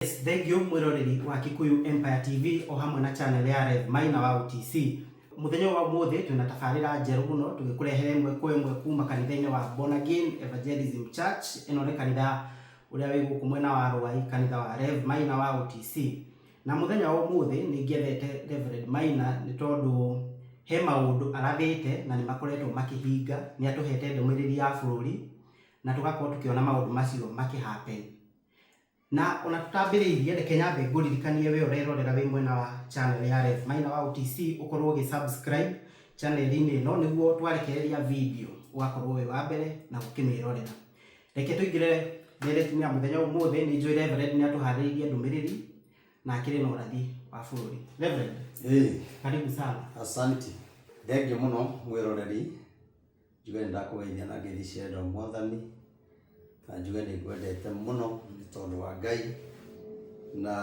Yes, thank you mwiroreri wa Kikuyu Empire TV o hamwe na channel ya Rev Maina wa UTC. Muthenya wa umuthi twina tabarira njeru muno tugikurehere ĩmwe kwa ĩmwe kuma kanitha-inĩ wa Born Again Evangelism Church. Ĩno nĩ kanitha ũrĩa wĩ gũkũ mwena wa Ruai, kanitha wa Rev Maina wa UTC. Na muthenya wa umuthi nĩ ngĩethete Reverend Maina nĩ tondũ he maũndũ arathĩte na nĩ makoretwo makĩhinga. Nĩ atũhete ndũmĩrĩri ya bũrũri na tũgakorwo tũkĩona maũndũ macio makĩ happen. Na ona tutambĩrĩirie, reke nyambe ngũririkanie we ũrerorera wĩ mwena wa channel ya Rev Maina wa UTC ũkorwo ũgĩ subscribe channel-inĩ ĩno nĩguo twarekereria video ũgakorwo wĩ wa mbere na gũkĩmĩrorera. Reke tũingĩre ndereti ya mũthenya ũmũthĩ. Nĩ njũĩ Reverend nĩ atũharĩrĩirie ndũmĩrĩri na akĩrĩ na ũrathi wa bũrũri. Reverend, karibu sana. Asante. Thengiũ mũno mwĩroreri. Njuge nĩ ndakũgeithia na ngeithi cia wendo wa Mwathani, na njuge nĩ ngwendete mũno nĩ tondũ wa Ngai, na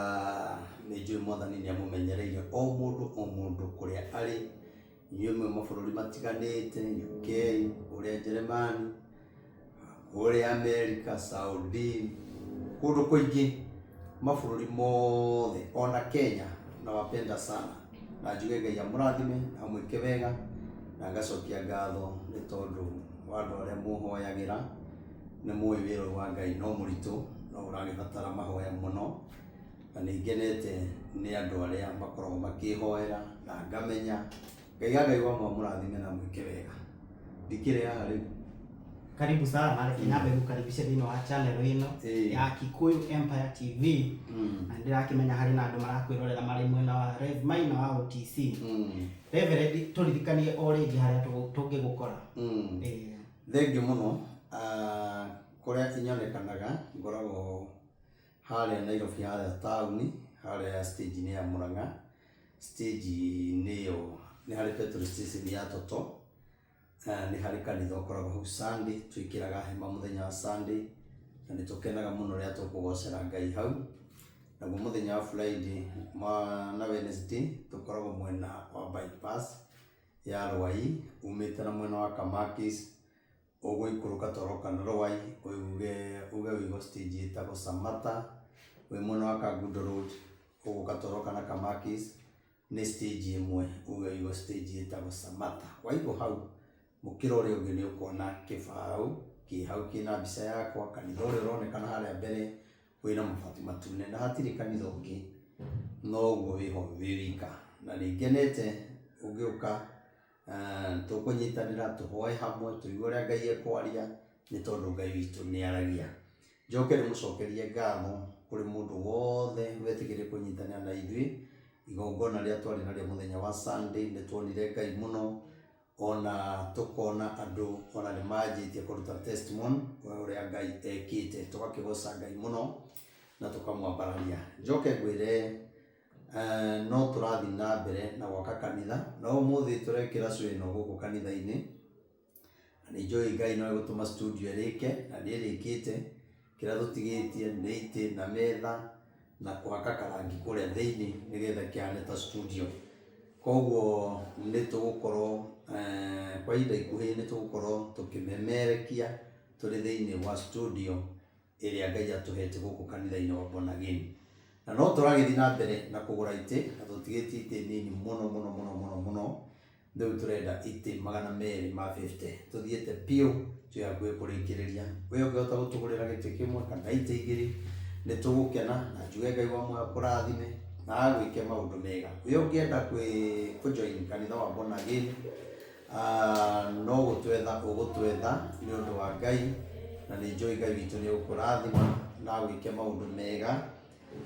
nĩ njũĩ Mwathani nĩ amũmenyereire o mũndũ o mũndũ kũrĩa arĩ, inyuĩ mwĩ mabũrũri matiganĩte, UK, kũrĩa Njeremani, kũrĩa America, Saudi, kũndũ kũingĩ, mabũrũri mothe, ona Kenya, nawapenda sana. Na njuge Ngai amũrathime, amwĩke wega, na ngacokia ngatho nĩ tondũ wa andũ arĩa mũhoyagĩra. Nĩ mũĩ wĩra ũyũ wa Ngai no mũritũ, no ũragĩbatara mahoya mũno, na nĩ ngenete nĩ andũ arĩa makoragwo makĩhoera na ngamenya Ngai a Ngai wa amũrathime na amwĩke wega. Ndikĩrĩ haha rĩu. Karibu sana, reke nyambe ngũkaribishe thĩinĩ wa channel ĩno ya Kikuyu Empire TV. Na ndĩrakĩmenya harĩ na andũ marakwĩrorera marĩ mwena wa Rev Maina wa OTC. Reverend, tũririkanie o rĩngĩ harĩa tũngĩgũkora. Thengiũ mũno. Kũrĩa inyonekanaga ngoragwo harĩa Nairobi, harĩa taũni, harĩa stage-inĩ ya Murang'a. Stage-inĩ ĩyo nĩ harĩ petrol station ya Total, nĩ harĩ kanitha ũkoragwo hau Sunday, twĩkĩraga hema mũthenya wa Sunday, na nĩ tũkenaga mũno rĩrĩa tũkũgocera Ngai hau. Naguo mũthenya wa Friday na Wednesday tũkoragwo mwena wa bypass ya Ruai, umĩte na mwena wa Kamakis, ũgũikũrũka toroka na Ruai, uge uge wĩigwo stage ĩtagwo Samata, wĩ mwena wa Kangundo Road, ũgũka toroka na Kamakis, nĩ stage ĩmwe, uge wĩigwo stage ĩtagwo Samata. Waigwo hau, mũkĩra ũrĩa ũngĩ nĩ ũkuona kĩbaũ kĩ hau kĩna mbica yakwa, kanitha ũrĩa ũronekana harĩa mbere wĩna mabati matune, na hatirĩ kanitha ũngĩ noguo wĩho wĩ wika. Na nĩ ngenete ũngĩũka, tũkũnyitanĩra tũhoe hamwe, tũigue ũrĩa Ngai ekwaria, nĩ tondũ Ngai witũ nĩ aragia. Njoke ndĩmũcokerie ngatho kũrĩ mũndũ wothe wetĩkĩrire kũnyitanĩra na ithuĩ igongona rĩrĩa twarĩ narĩo mũthenya wa Sunday. Nĩ tuonire Ngai mũno, ona tũkona andũ ona nĩ manjĩtie kũruta testimony ũrĩa Ngai ekĩte, tũgakĩgoca Ngai mũno na tũkamwambararia. Njoke ngwĩre no tũrathiĩ na mbere na gwaka kanitha, no ũmũthĩ tũrekĩra show ĩno gũkũ kanitha-inĩ, na nĩ njũĩ Ngai no egũtũma studio ĩrĩke, na nĩ ĩrĩkĩte. Kĩrĩa tũtigĩtie nĩ itĩ na metha na kũhaka karangi kũrĩa thĩinĩ nĩgetha kĩhane ta studio. Koguo nĩ tũgũkorwo kwa ihinda ikuhĩ nĩ tũgũkorwo tũkĩmemerekia tũrĩ thĩinĩ wa studio ĩrĩa Ngai atũhete gũkũ kanitha-inĩ wa Born Again. Na no tũragĩthiĩ na mbere na kũgũra itĩ, na tũtigĩtie itĩ nini mũno mũno mũno mũno mũno. Rĩu tũrenda itĩ 250, tũthiĩte biũ, twĩ hakuhĩ kũrĩkĩrĩria. We ũngĩhota gũtũgũrĩra gĩtĩ kĩmwe kana itĩ igĩrĩ, nĩ tũgũkena, na njuge Ngai wa muoyo akũrathime na agwĩke maũndũ mega. We ũngĩenda kũ join kanitha wa Born Again, no gũtwetha ũgũtwetha nĩ ũndũ wa Ngai, na nĩ njũĩ Ngai witũ nĩ egũkũrathima na agwĩke maũndũ mega,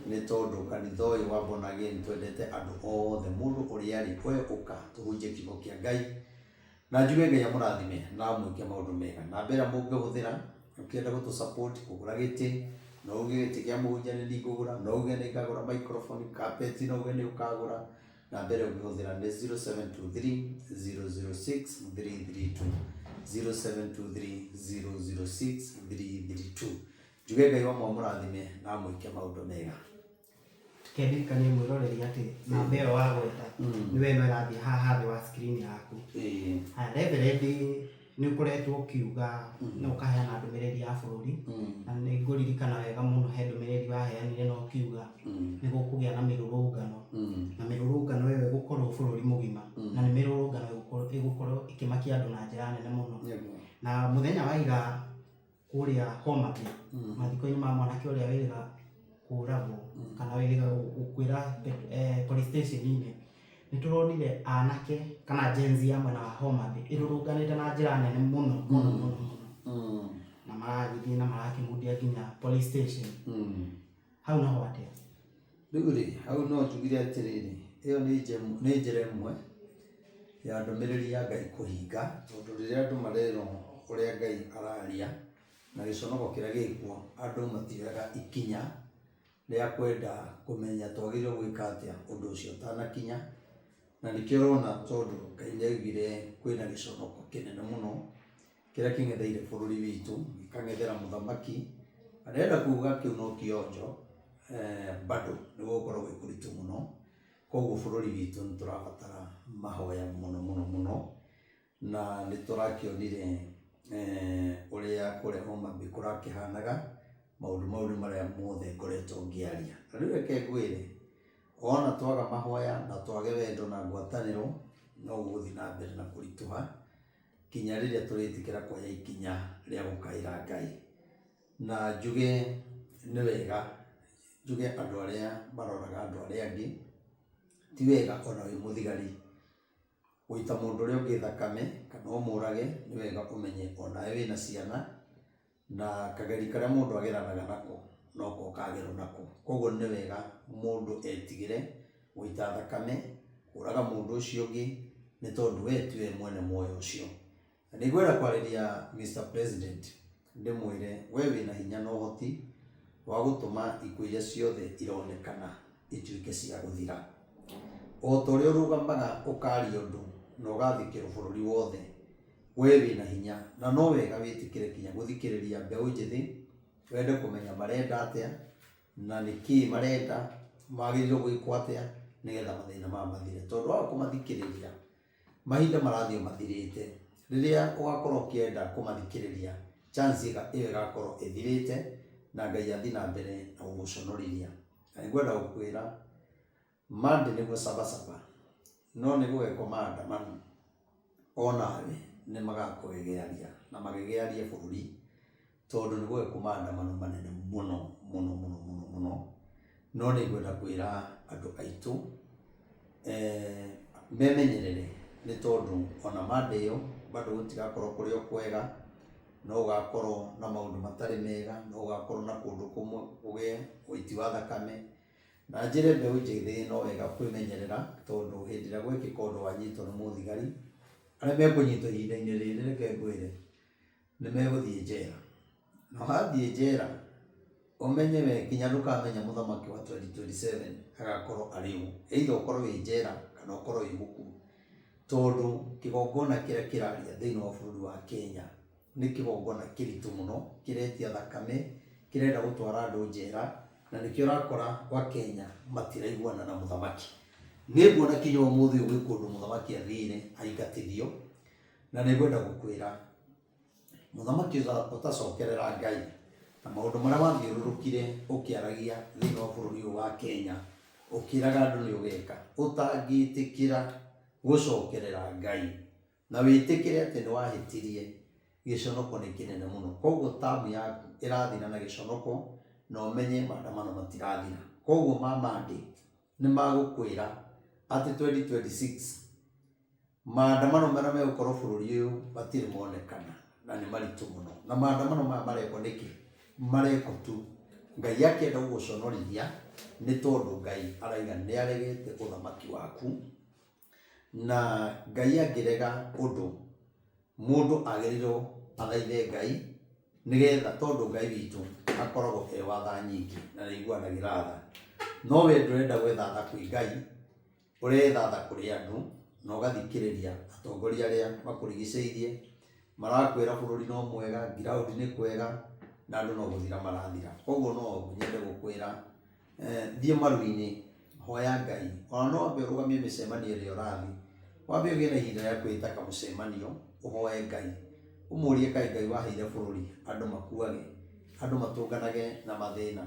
nĩ tondũ kanitha ũyũ wa Born Again twendete andũ othe, mũndũ ũrĩa arĩ, we ũka tũhunjie kiugo kĩa Ngai, na njuge Ngai amũrathime na amwĩke maũndũ mega. Namba ĩrĩa mũngĩhũthĩra ũkĩenda gũtũ support kũgũra gĩtĩ, no uge gĩtĩ kĩa mũhunjia nĩ ndikũgũra, no uge nĩ ngagũra microphone, carpet no uge nĩ ũkagũra. Namba ĩrĩa ũngĩhũthĩra nĩ 0723 006 332, 0723 006 332. Njuge Ngai wa amũrathime na amwĩke maũndũ mega. Kendirikanie mwĩroreri atĩ namba ĩyo wagweta nĩwe ĩno ĩrathiĩ haha thĩ wa screen yaku. Haya, Reverend Nĩ ũkoretwo ũkiuga na ũkaheana ndũmĩrĩri ya bũrũri, na nĩ ngũririkana wega mũno he ndũmĩrĩri waheanire na ũkiuga nĩ gũkũgĩa na mĩrũrũngano, na mĩrũrũngano ĩyo ĩgũkorwo bũrũri mũgima, na nĩ mĩrũrũngano ĩgũkorwo ĩkĩmakia andũ na njĩra nene mũno. Na mũthenya wa ira kũrĩa Homa Bay, mathiko-inĩ ma mwanake ũrĩa wĩrĩga kũragwo kana wĩrĩga gũkuĩra police station-inĩ, nĩ tũronire anake kana Gen Z ya mwena wa Homa Bay ĩrũrũnganĩte na njĩra nene mũno mũno mũno mũno, na maragĩthiĩ na marakĩmundia nginya police station. Hau naho atĩa? Rĩu rĩ, hau no njugire atĩrĩrĩ, ĩyo nĩ njĩra ĩmwe ya ndũmĩrĩri ya Ngai kũhinga, tondũ rĩrĩa andũ marerwo ũrĩa Ngai araria na gĩconoko kĩrĩa gĩkuo, andũ matioyaga ikinya rĩa kwenda kũmenya twagĩrĩirwo gwĩka atĩa ũndũ ũcio ũtanakinya. Na nĩkĩo ũrona, tondũ Ngai nĩ augire kwĩna gĩconoko kĩnene mũno kĩrĩa kĩng'etheire bũrũri witũ, gĩkang'ethera mũthamaki. Na ndĩrenda kuga kĩu no kĩonjo, bado nĩ gũgũkorwo gwĩ kũritũ mũno. Koguo bũrũri witũ nĩ tũrabatara mahoya mũno mũno mũno, na nĩ tũrakĩonire ũrĩa kũrĩa Homa Bay kũrakĩhanaga. Maũndũ mau nĩ marĩa mothe ngoretwo ngĩaria. Na rĩu reke ngwĩre, wona twaga mahoya na twage wendo na ngwatanĩro, no gũgũthiĩ na mbere na kũritũha kinya rĩrĩa tũrĩtĩkĩra kuoya ikinya rĩa gũkaĩra Ngai. Na njuge nĩ wega, njuge andũ arĩa maroraga andũ arĩa angĩ, ti wega ona wĩ mũthigari gũita mũndũ ũrĩa ũngĩ thakame kana ũmũrage. Nĩ wega ũmenye onawe wĩna ciana, na kageri karĩa mũndũ ageranaga nako noko kagerwo nako. Koguo nĩ wega mũndũ etigĩre gũita thakame, kũraga mũndũ ũcio ũngĩ, nĩ tondũ we tiwe mwene muoyo ũcio. Na nĩ ngwenda kwarĩria Mr President, ndĩmwĩre we wĩna hinya na ũhoti wa gũtũma ikuũ iria ciothe ironekana ituĩke cia gũthira. O ta ũrĩa ũrũgamaga ũkaria ũndũ na ũgathikĩrwo bũrũri wothe, we wĩna hinya na no wega wĩtĩkĩre kinya gũthikĩrĩria mbeũ njĩthĩ, wende kũmenya marenda atĩa na nĩkĩĩ marenda, magĩrĩirwo gwĩkwo atĩa nĩgetha mathĩna maya mathire. Tondũ waga kũmathikĩrĩria, mahinda marathiĩ o mathirĩte. Rĩrĩa ũgakorwo ũkĩenda kũmathikĩrĩria, chance ĩyo ĩgakorwo ĩthirĩte, na Ngai athiĩ na mbere na gũgũconorithia. Na nĩngwenda gũkwĩra Monday nĩguo sabasaba, no nĩ gũgekwo maandamano, onawe nĩ magakũgegearia na magegearie bũrũri, tondũ nĩ gũgekwo maandamano manene mũno mũno mũno mũno mũno. No nĩ ngwenda kwĩra andũ aitũ memenyerere, nĩ tondũ ona Monday ĩyo bado gũtigakorwo kũrĩ o kwega, no gũgakorwo na maũndũ matarĩ mega, no gũgakorwo na kũndũ kũmwe kũgĩe ũiti wa thakame. Na njĩre mbeũ njĩthĩ no wega kwĩmenyerera, tondũ hĩndĩ ĩrĩa gwekĩka ũndũ wanyitwo nĩ mũthigari, arĩa mekũnyitwo ihinda-inĩ rĩrĩ, reke ngwĩre, nĩ megũthiĩ njera. Na wathiĩ njera, ũmenye we kinya ndũkamenya mũthamaki wa 2027 agakorwo arĩ ũ. Either ũkorwo wĩ njera kana ũkorwo wĩ mũkuũ. Tondũ kĩgongona kĩrĩa kĩraria thĩinĩ wa bũrũri wa Kenya nĩ kĩgongona kĩritũ mũno, kĩretia thakame, kĩrenda gũtwara andũ njera, na nĩkĩo ũrakora wa Kenya matiraiguana na mũthamaki. Nĩ nguona kinya ũmũthĩ ũyũ gwĩ kũndũ mũthamaki athire aingatithio, na nĩ ngwenda gũkwĩra mũthamaki ũtacokerera Ngai na maũndũ marĩa wathiũrũrũkire ũkĩaragia thĩinĩ wa bũrũri ũyũ wa Kenya, ũkĩraga andũ nĩ ũgeka, ũtangĩtĩkĩra gũcokerera Ngai na wĩtĩkĩre atĩ nĩ wahĩtirie, gĩconoko nĩ kĩnene mũno. Koguo tamu yaku ĩrathira na gĩconoko, na ũmenye maandamano matirathira. Koguo ma Monday nĩ magũkwĩra atĩ 2026 maandamano marĩa megũkorwo bũrũri ũyũ matirĩ monekana, na nĩ maritũ mũno. Na maandamano maya marekwo nĩkĩ? Marekwo tu Ngai akĩenda gũgũconorithia, nĩ tondũ Ngai araiga nĩ aregete ũthamaki waku. Na Ngai angĩrega ũndũ, mũndũ agĩrĩirwo athaithe Ngai nĩgetha, tondũ Ngai witũ akoragwo e wa tha nyingĩ na nĩ aiguanagĩra tha. No we ndũrenda gwetha tha kwĩ Ngai, ũretha tha kũrĩ andũ na ũgathikĩrĩria atongoria arĩa makũrigicĩirie, marakwĩra bũrũri no mwega, ground nĩ kwega, na andũ no gũthira marathira. Koguo no nyende gũkwĩra, thiĩ maru-inĩ, hoya Ngai. Ona no wambe ũrũgamie mĩcemanio ĩrĩa ũrathiĩ, wambe ũgĩe na ihinda rĩa kwĩta kamũcemanio, ũhoe Ngai. Ũmũrie kaĩ Ngai waheire bũrũri andũ makuage, andũ matũnganage na mathĩna.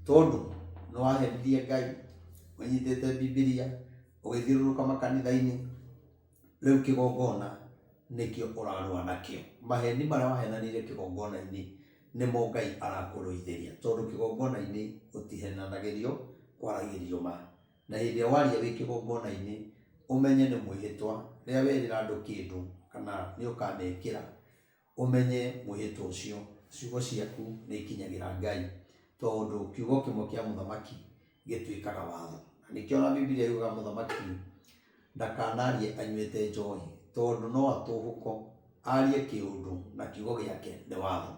Tondũ nĩ wahenirie Ngai, ũnyitĩte Bibilia, ũgĩthiũrũrũka makanitha-inĩ, rĩu kĩgongona nĩkĩo ũrarũa nakĩo. Maheni marĩa wahenanirie kĩgongona-inĩ nĩmo Ngai arakũrũithĩria. Tondũ kĩgongona-inĩ gũtihenanagĩrio, kwaragĩrio ma. Na hĩndĩ ĩrĩa waria wĩ kĩgongona-inĩ, ũmenye nĩ mwĩhĩtwa, rĩrĩa werĩra andũ kĩndũ kana nĩ ũkamekĩra, ũmenye mwĩhĩtwa ũcio, ciugo ciaku nĩ ikinyagĩra Ngai. Tondũ kiugo kĩmwe kĩa mũthamaki gĩtuĩkaga watho. Na nĩkĩo ona Bibilia yugaga mũthamaki ndakanarie anyuĩte njohi, tondũ no atũhũko arie kĩũndũ na kiugo gĩake nĩ watho.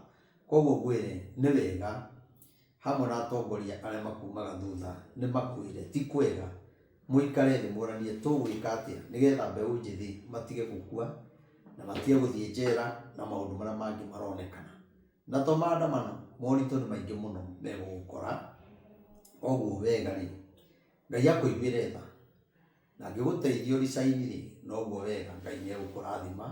Koguo ngwĩre nĩ wega hamwe na atongoria arĩa makumaga thutha nĩ makwĩre ti kwega mũikare thĩ mũranie tũgwĩka atĩa nĩgetha mbeũ njĩthĩ matige gũkua na matige gũthiĩ njera na maũndũ marĩa mangĩ maronekana. Na to maandamano, moritũ nĩ maingĩ mũno megũgũkora. Koguo wega rĩ, Ngai akũiguĩre tha na angĩgũteithia ũricaini rĩ, noguo wega Ngai nĩ egũkũrathima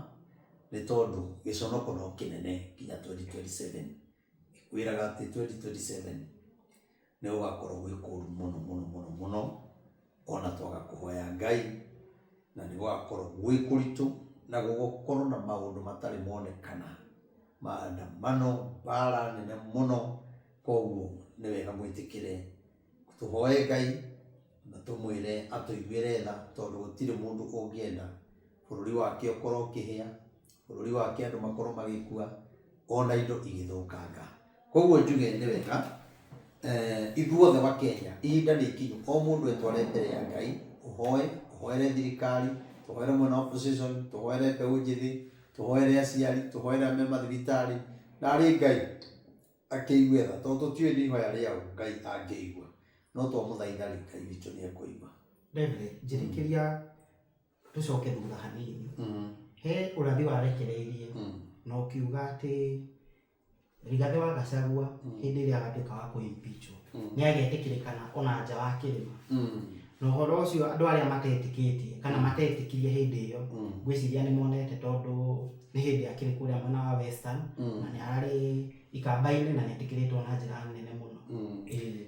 nĩ tondũ gĩconoko no kĩnene nginya 2027. Ngwĩraga atĩ 2027 nĩ gũgakorwo gwĩ kũru mũno mũno mũno mũno ona twaga kũhoya Ngai, na nĩ gũgakorwo gwĩ kũritũ na gũgakorwo na maũndũ matarĩ monekana, maandamano, mbara nene mũno. Koguo nĩ wega mwĩtĩkĩre tũhoe Ngai na tũmwĩre atũiguĩre tha, tondũ gũtirĩ mũndũ ũngĩenda bũrũri wake ũkorwo ũkĩhĩa, bũrũri wake andũ makorwo magĩkua, ona indo igĩthũkanga. Koguo njuge nĩ wega ithuothe wa Kenya, ihinda nĩ ikinyu o mũndũ etware mbere ya Ngai, ũhoe, ũhoere thirikari, tũhoere mwena wa opposition, tũhoere mbeũ njĩthĩ, tũhoere aciari, tũhoere arĩa me mathibitarĩ, narĩ Ngai akĩigue tha, tondũ tũtiũĩ nĩ ihoya rĩaũ Ngai angĩigua, no twamũthaitha rĩ, Ngai witũ nĩ ekũigua. Reverend, njĩtĩkĩria tũcoke thutha hanini. He ũrathi warekereirie na ũkiuga atĩ Rigathĩ wa Gachagua hĩndĩ ĩrĩa agatuĩka wa kũ-impeachwo nĩ agetĩkĩrĩkana ona nja wa kĩrĩma. Na ũhoro ũcio andũ arĩa matetĩkĩtie kana matetĩkirie hĩndĩ ĩyo, ngwĩciria nĩ monete tondũ nĩ hĩndĩ akĩrĩ kũrĩa mwena wa Western na nĩ ararĩ ikamba-inĩ na nĩ etĩkĩrĩtwo na njĩra nene mũno.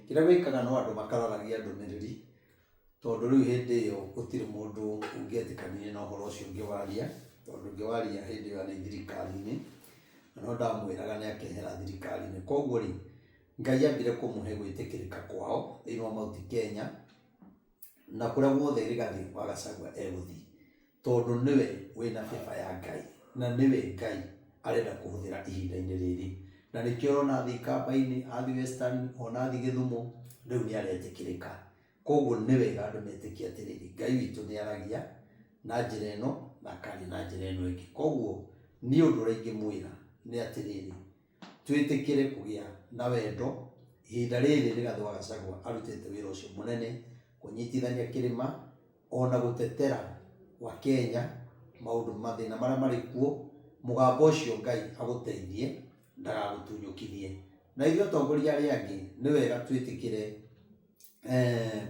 Kĩrĩa wĩkaga no andũ makararagia ndũmĩrĩri, tondũ rĩu hĩndĩ ĩyo gũtirĩ mũndũ ũngĩetĩkanire na ũhoro ũcio ngĩwaria, tondũ ngĩwaria hĩndĩ ĩyo arĩ thirikari-inĩ, na no ndamwĩraga nĩ akehera thirikari-inĩ. Koguo rĩ, Ngai ambire kũmũhe gwĩtĩkĩrĩka kwao thĩinĩ wa Mount Kenya, na kũrĩa guothe Rigathĩ wa Gachagua egũthiĩ, tondũ nĩwe wĩna favor ya Ngai, na nĩwe Ngai arenda kũhũthĩra ihinda-inĩ rĩrĩ. Na nĩkĩo ũrona athiĩ Ikamba-inĩ, athiĩ Western, ona athiĩ Gĩthumo, rĩu nĩ aretĩkĩrĩka. Koguo nĩ wega andũ metĩkie atĩrĩrĩ, Ngai witũ nĩ aragia na njĩra ĩno na akaria na njĩra ĩno ĩngĩ. Koguo niĩ ũndũ ũrĩa ingĩmwĩra nĩ atĩrĩrĩ, twĩtĩkĩre kũgĩa na wendo ihinda rĩrĩ Rigathĩ wa Gachagua arutĩte wĩra ũcio mũnene, kũnyitithania kĩrĩma, ona gũtetera wa Kenya maũndũ mathĩna marĩa marĩ kuo, mũgambo ũcio Ngai agũteithie ndagagũtunyũkithie. Na ithuĩ atongoria arĩa angĩ nĩ wega twĩtĩkĩre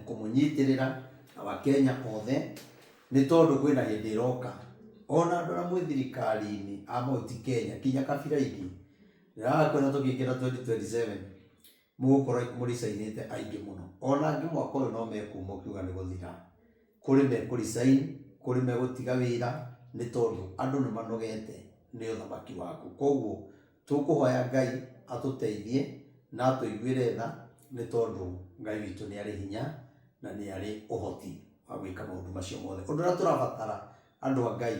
kũmũnyitĩrĩra na Wakenya othe, nĩ tondũ kwĩna hĩndĩ ĩroka ona andũ arĩa mwĩ thirikari-inĩ a Mount Kenya nginya kabira ingĩ, ndĩrakwĩra tũkĩingĩra 2027 mũgũkorwo mũricainĩte aingĩ mũno. Ona angĩ mwaka ũyũ no mekuma ũkiuga nĩ gũthira, kũrĩ mekũricain, kũrĩ megũtiga wĩra, nĩ tondũ andũ nĩ manogete nĩ ũthamaki waku. Koguo tũkũhoya Ngai atũteithie na atũiguĩre tha, nĩ tondũ Ngai witũ nĩ arĩ hinya na nĩ arĩ ũhoti wa gwĩka maũndũ macio mothe. Ũndũ ũrĩa tũrabatara andũ a Ngai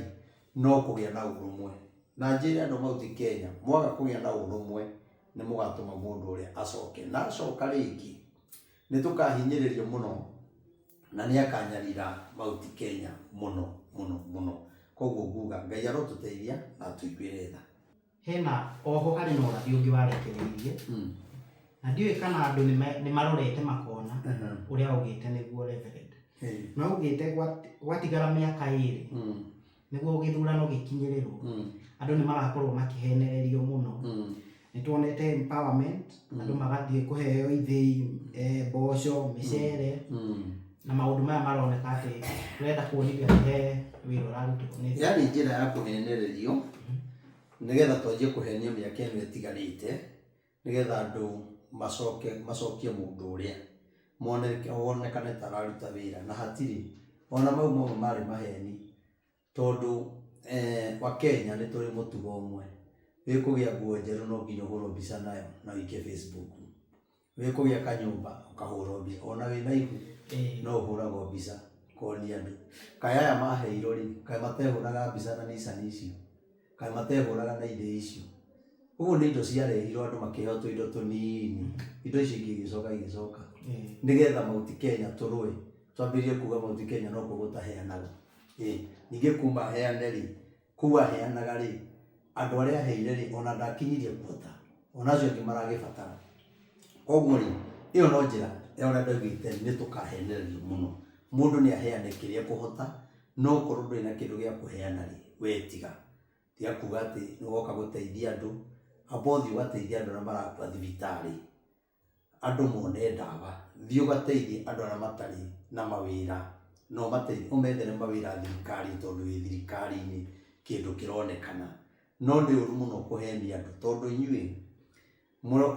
no kũgĩa na ũrũmwe. Na njĩre andũ a Mount Kenya, mwaga kũgĩa na ũrũmwe nĩ mũgatũma mũndũ ũrĩa acoke. Na acoka rĩngĩ nĩ tũkahinyĩrĩrio mũno na nĩ akanyarira Mount Kenya mũno mũno mũno. Koguo nguga Ngai arotũteithia na atũiguĩre tha. Hena oho harĩ na ũrathi ũngĩ warekereirie na ndiũĩ kana andũ nĩ marorete makona ũrĩa augĩte nĩguo Reverend. No augĩte gwatigara mĩaka ĩrĩ nĩguo gĩthurano gĩkinyĩrĩrwo, andũ nĩ magakorwo makĩhenererio mũno. Nĩ tuonete empowerment, andũ magathiĩ kũheo ithĩi, mboco, mĩcere, na maũndũ maya maroneka atĩ tũrenda kuonithia atĩ he wĩra ũrarutwo nĩ Yarĩ njĩra ya kũhenererio. Nĩgetha twanjie kũhenio mĩaka ĩno ĩtigarĩte, nĩgetha andũ macoke macokie mũndũ ũrĩa wonekane ta araruta wĩra na hatirĩ. Ona mau mamwe marĩ maheni tondũ Wakenya nĩ tũrĩ mũtugo ũmwe, wĩkũgĩa nguo njerũ no nginya ũhũrwo mbica nayo na ũikie Facebook. Wĩkũgĩa kanyũmba ũkahũrwo mbica, ona wĩna ihu no ũhũragwo mbica ũkonia andũ. Kaĩ aya maheirwo rĩ, kaĩ matehũraga mbica na Nissan icio? Kaĩ matehũraga na ithĩi icio? Ũguo nĩ indo ciarehirwo andũ makĩheo tũindo tũnini, indo icio ingĩ igĩcoka igĩcoka. Nĩgetha Mount Kenya tũrũe, twambĩrĩrie kuga Mount Kenya nokuo gũtaheanagwo. Ningĩ kuma aheane rĩ, kũu aheanaga rĩ, andũ arĩa aheire rĩ, ona ndakinyirie kuota, ona acio angĩ maragĩbatara. Koguo rĩ, ĩyo no njĩra ya ũrĩa ndaugĩte nĩ tũkahenererio mũno. Mũndũ nĩ aheane kĩrĩa ekũhota, no okorwo ndũrĩ na kĩndũ gĩa kũheana rĩ, we tiga. Tiga kuga atĩ nĩ woka gũteithia andũ, amba ũthiĩ ũgateithie andũ arĩa marakua thibitarĩ, andũ mone ndawa. Thiĩ ũgateithie andũ arĩa matarĩ na mawĩra, na ũmateithie ũmethere mawĩra thirikari tondũ wĩ thirikari-inĩ kĩndũ kĩronekana. No nĩ ũru mũno kũhenia andũ tondũ inyuĩ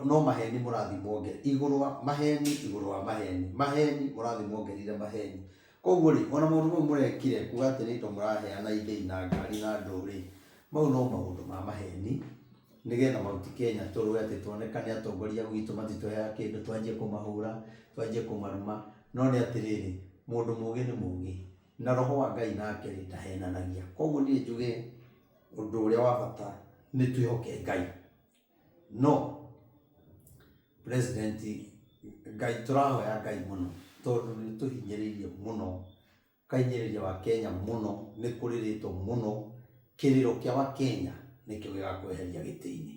no maheni mũrathiĩ muongerere igũrũ wa maheni igũrũ wa maheni, maheni mũrathiĩ muongereire maheni. Koguo rĩ, ona maũndũ mau mũrekire kuga atĩ nĩ indo mũraheana ithĩi na ngari na ndũ rĩ, mau no maũndũ ma maheni nĩgetha Mount Kenya tũrũe atĩ tuonekane atongoria gwitũ matitũheaga kĩndũ twanjie kũmahũra, twanjie kũmaruma. No nĩ atĩrĩrĩ, mũndũ mũgĩ nĩ mũgĩ na roho wa Ngai nake rĩ ndahenanagia. Koguo niĩ njuge ũndũ ũrĩa wa bata nĩ twĩhoke Ngai. No president Ngai tũrahoya Ngai mũno tondũ nĩ ũtũhinyĩrĩirie mũno, ũkahinyĩrĩria Wakenya mũno, nĩ kũrĩrĩtwo mũno, kĩrĩro kĩa Wakenya nĩkĩo gĩgakweheria gĩtĩ-inĩ.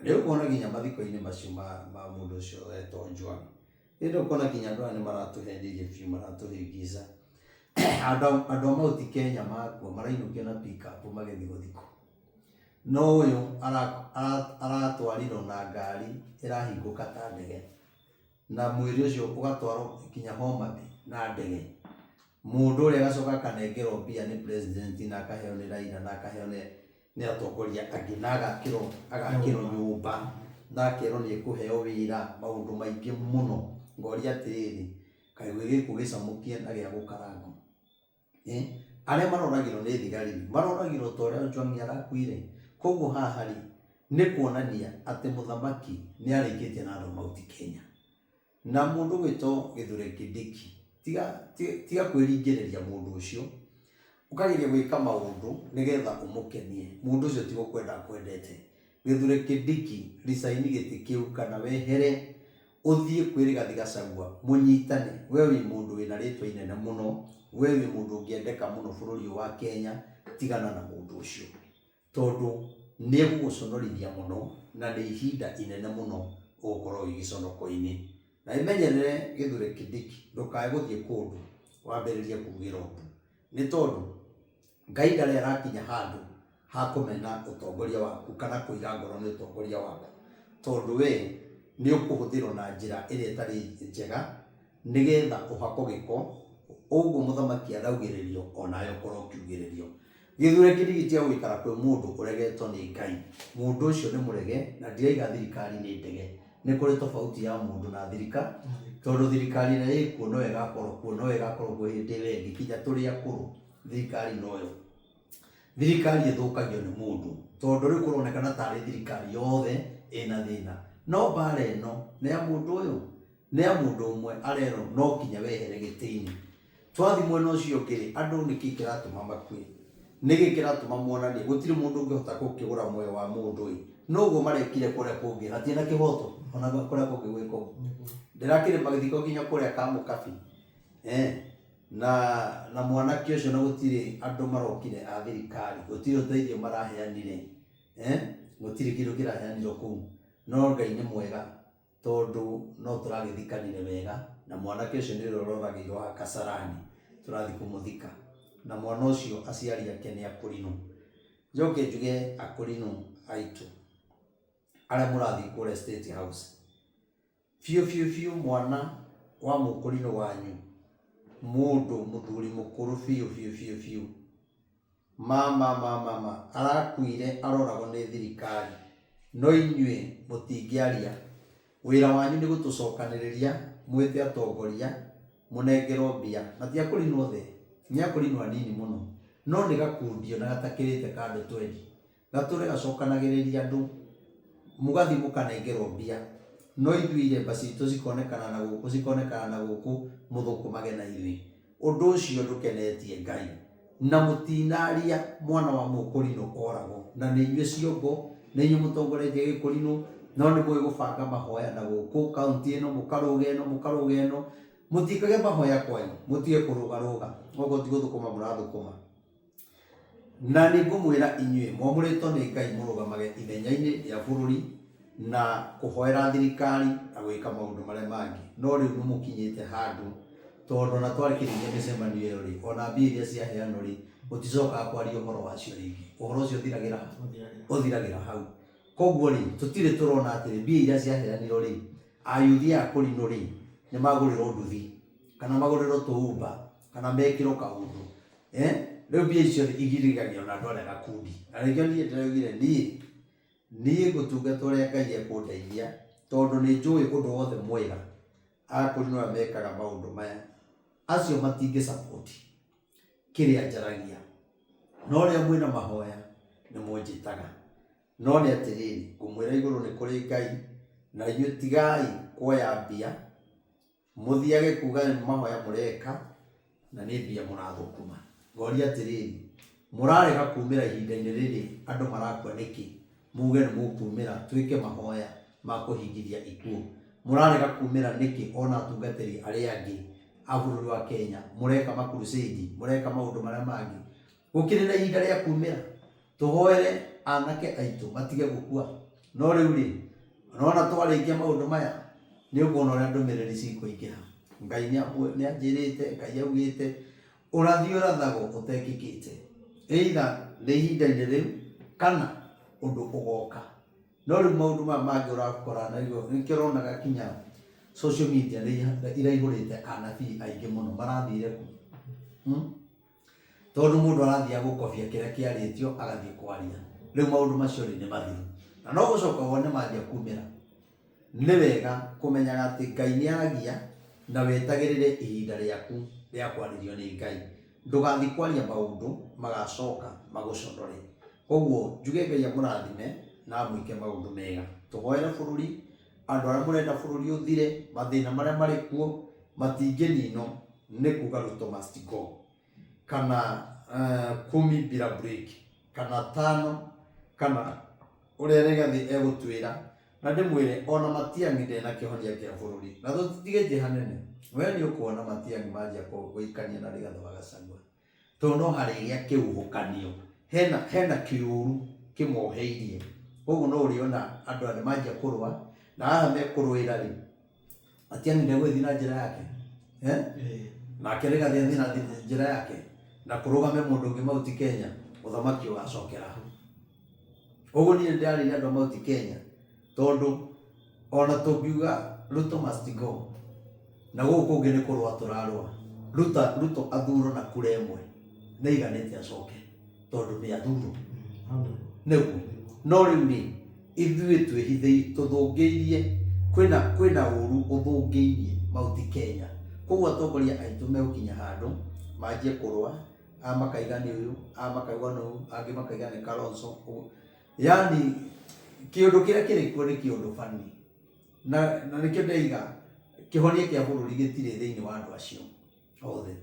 Rĩu ũkona nginya mathiko-inĩ macio ma mũndũ ũcio wetwo Ojwang, ĩndĩ ũkona nginya andũ aya nĩ maratũhenirie biũ, maratũhĩngĩca. Andũ a Mount Kenya makua marainũkio na pick up magĩthiĩ gũthikwo. No ũyũ aratwarirwo na ngari ĩrahingũka ta ndege, na mwĩrĩ ũcio ũgatwarwo nginya Homa Bay na ndege. Mũndũ ũrĩa agacoka akanengerwo mbia nĩ president na akaheo nĩ Raila na akaheo nĩ atongoria angĩ na agakĩrwo agakĩrwo nyũmba na akerwo nĩ ekũheo wĩra maũndũ maingĩ mũno. Ngoria atĩrĩrĩ, kaĩ gwĩ gĩkuũ gĩcamũkie na gĩa gũkarangwo? Arĩa maroragirwo nĩ thigari maroragirwo ta ũrĩa Ojwang arakuire. Koguo haha rĩ, nĩ kuonania atĩ mũthamaki nĩ arĩkĩtie na andũ a Mount Kenya. Na mũndũ ũgwĩtwo Kithure Kindiki, tiga tiga kwĩringĩrĩria mũndũ ũcio, ũkageria gwĩka maũndũ nĩgetha ũmũkenie. Mũndũ ũcio ti gũkwenda akwendete. Kithure Kindiki resign gĩtĩ kĩu kana wehere ũthiĩ kwĩ Rigathi Gachagua mũnyitane. We wĩ mũndũ wĩna rĩtwa inene mũno, we wĩ mũndũ ũngĩendeka mũno bũrũri ũyũ wa Kenya, tigana na mũndũ ũcio. Tondũ nĩ egũgũconorithia mũno na nĩ ihinda inene mũno ũgũkorwo wĩ gĩconoko-inĩ. Na wĩmenyerere Kithure Kindiki ndũkae gũthiĩ kũndũ wambĩrĩrie kugĩrwo mbu. Nĩ tondũ Ngai ndarĩ arakinya handũ ha kũmena ũtongoria waku kana kũira ngoro nĩ ũtongoria waku. Tondũ we nĩ ũkũhũthĩrwo na njĩra ĩrĩa ĩtarĩ njega nĩgetha ũhakwo gĩko, ũguo mũthamaki araugĩrĩrio onawe ũkorwo ũkiugĩrĩrio. Gĩthure kĩrigi tiga gũikara kwĩ mũndũ ũregetwo nĩ Ngai. Mũndũ ũcio nĩ mũrege na ndiraiga thirikari nĩ ndege. Nĩ kũrĩ tofauti ya mũndũ na thirikari tondũ thirikari ĩrĩa ĩkuo noyo ĩgakorwo kuo noyo ĩgakorwo kuo hĩndĩ ĩyo ĩngĩ nginya tũrĩ akũrũ thirikari noyo. Thirikari ĩthũkagio nĩ mũndũ tondũ rĩu kũronekana tarĩ thirikari yothe ĩna thĩna. No mbara ĩno nĩ ya mũndũ ũyũ, nĩ ya mũndũ ũmwe arerwo no nginya wehere gĩtĩ-inĩ. Twathiĩ mwena ũcio ũngĩ rĩ, andũ nĩkĩ kĩratũma makue? Nĩkĩ kĩratũma monanie gũtirĩ mũndũ ũngĩhota gũkĩgũra muoyo wa mũndũ ĩ? No ũguo marekire kũrĩa kũngĩ, hatirĩ na kĩhoto ona kũrĩa kũngĩ gwĩka ũguo. Ndĩrakĩrĩ mathiko nginya kũrĩa Kamũkabi na na mwanake ũcio na gũtirĩ andũ marokire a thirikari, gũtirĩ ũteithio maraheanire, gũtirĩ kĩndũ kĩraheanirwo kũu. No Ngai nĩ mwega. Tondũ no tũragĩthikanire wega na mwanake ũcio nĩ ũrĩa ũroragĩirwo haha Kasarani, tũrathiĩ kũmũthika. Na mwana ũcio aciari ake nĩ akũrinũ. Njoke njuge akũrinũ aitũ arĩa mũrathiĩ kũrĩa State House, biũ biũ biũ mwana wa mũkũrinũ wanyu, mũndũ mũthuri mũkũrũ biũ biũ biũ biũ, Mama mama ma arakuire aroragwo nĩ thirikari no inyuĩ mũtingĩaria. Wĩra wanyu nĩ gũtũcokanĩrĩria mwĩte atongoria mũnengerwo mbia, na ti akũrinwo othe, nĩ akũrinwo anini mũno, no nĩ gakundi ona gatakĩrĩte ka andũ twendi, gatũre gacokanagĩrĩria andũ mũgathiĩ mũkanengerwo mbia, no ithuĩ iremba citũ cikonekana na gũkũ cikonekana na gũkũ mũthũkũmage na ithuĩ. Ũndũ ũcio ndũkenetie Ngai. Na mũtinaria mwana wa mũkũrinũ oragwo, na nĩ inyuĩ ciongo, nĩ inyuĩ mũtongoretie gĩkũrinũ, no nĩ mũĩ gũbanga mahoya na gũkũ kaunti ĩno, mũkarũga ĩno, mũkarũga ĩno. Mũtikage mahoya kwanyu, mũtige kũrũgarũga, okorwo ti gũthũkũma mũrathũkũma. Na nĩ ngũmwĩra inyuĩ mwamũrĩtwo nĩ Ngai mũrũgamage ithenya-inĩ rĩa bũrũri na kũhoera thirikari na gwĩka maũndũ marĩa mangĩ. No rĩu nĩ mũkinyĩte handũ tondũ ona twarĩkĩrĩria mĩcemanio ĩyo rĩ, ona mbia iria ciaheanwo rĩ, gũticokaga kwaria ũhoro wacio rĩngĩ. Ũhoro ũcio ũthiragĩra ha? Ũthiragĩra hau. Koguo rĩ, tũtirĩ tũrona atĩrĩ, mbia iria ciaheanirwo rĩ, ayuthi aya kũrinũ rĩ, nĩ magũrĩrwo nduthi, kana magũrĩrwo tũumba, kana mekĩrwo kaũndũ. Rĩu mbia icio rĩ, igirigagio na andũ arĩa gakundi. Na nĩkĩo niĩ ndĩraugire niĩ, niĩ ngũtungata ũrĩa Ngai ekũndeithia, tondũ nĩ njũĩ ũndũ wothe mwega akũrinũ arĩa mekaga maũndũ maya, acio matingĩ support kĩrĩa njaragia. No rĩrĩa mwĩna mahoya nĩ mũnjĩtaga. No nĩ atĩrĩrĩ, ngũmwĩra igũrũ nĩ kũrĩ Ngai, na inyuĩ tigai kuoya mbia, mũthiage kuga nĩ mahoya mũreka, na nĩ mbia mũrathũkũma. Ngoria atĩrĩrĩ, mũrarega kumĩra ihinda-inĩ rĩrĩ andũ marakua nĩkĩ? Muge nĩ mũkumĩra twĩke mahoya ma kũhingithia ikuũ. Mũrarega kumĩra nĩkĩ ona atungatĩri arĩa angĩ a bũrũri wa Kenya mũreka ma crusade, mũreka maũndũ marĩa mangĩ. Gũkĩrĩ na ihinda rĩa kumĩra tũhoere anake aitũ matige gũkua. No rĩu rĩ, nona twarĩkia maũndũ maya nĩ ũkuona ũrĩa ndũmĩrĩri cikũingĩha. Ngai nĩ anjĩrĩte, Ngai augĩte, ũrathi ũrathagwo ũtekĩkĩte, either nĩ ihinda-inĩ rĩu kana ũndũ ũgoka. No rĩu maũndũ maya mangĩ ũrakora na nĩkĩo ũronaga kinya social media nĩ iraihũrĩte anabii aingĩ mũno marathire kũ? Tondũ mũndũ arathiĩ gũkobia kĩrĩa kĩarĩtio agathiĩ kwaria. Rĩu maũndũ macio rĩ nĩ mathiru. Na no gũcoka wone manjia kumĩra. Nĩ wega kũmenyaga atĩ Ngai nĩ aragia na wetagĩrĩre ihinda rĩaku rĩa kwarĩrio nĩ Ngai. Ndũgathiĩ kwaria maũndũ magacoka magũconore. Koguo njuge Ngai amũrathime na amwĩke maũndũ mega. Tũhoere bũrũri, andũ arĩa mũrenda bũrũri ũthire, mathĩna marĩa marĩ kuo matingĩninwo nĩ kuga Ruto must go, kana kumi bila break, kana tano, kana ũrĩa Rigathĩ egũtwĩra. Na ndĩmwĩre ona Matiang'i ndarĩ na kĩhonia kĩa bũrũri, na tũtitigĩtie hanene. We nĩ ũkuona Matiang'i manjia gũikania na Rigathĩ wa Gachagua, tondũ no harĩgĩa kĩhuhũkanio, hena kĩũru kĩmoheirie. Koguo no ũrĩona andũ aya nĩ manjia kũrũa, na haha mekũrũĩra rĩ, Matiang'i ndegũgĩthiĩ na njĩra yake, nake Rigathĩ athiĩ na njĩra yake, na kũrũgame mũndũ ũngĩ Mount Kenya, ũthamaki ũgacokera hau. Koguo niĩ nĩndĩrarĩria andũ a Mount Kenya, tondũ ona tũngiuga Ruto must go, na gũkũ kũngĩ nĩ kũrũa tũrarũa. Ruto athurwo na kura ĩmwe nĩ aiganĩte acoke, tondũ nĩ athurwo. Nĩguo. No rĩu rĩ, ithuĩ twĩhithĩi tũthũngĩirie, kwĩna ũru ũthũngĩirie Mount Kenya. Koguo atongoria aitũ megũkinya handũ manjie kũrũa, aya makaiga nĩ ũyũ, aya makauga nĩ ũyũ, angĩ makaiga nĩ Kalonzo. Yaani kĩũndũ kĩrĩa kĩrĩ kuo nĩ kĩũndũ bani. Na nĩkĩo ndĩraiga kĩhonia kĩa bũrũri gĩtirĩ thĩinĩ wa andũ acio othe.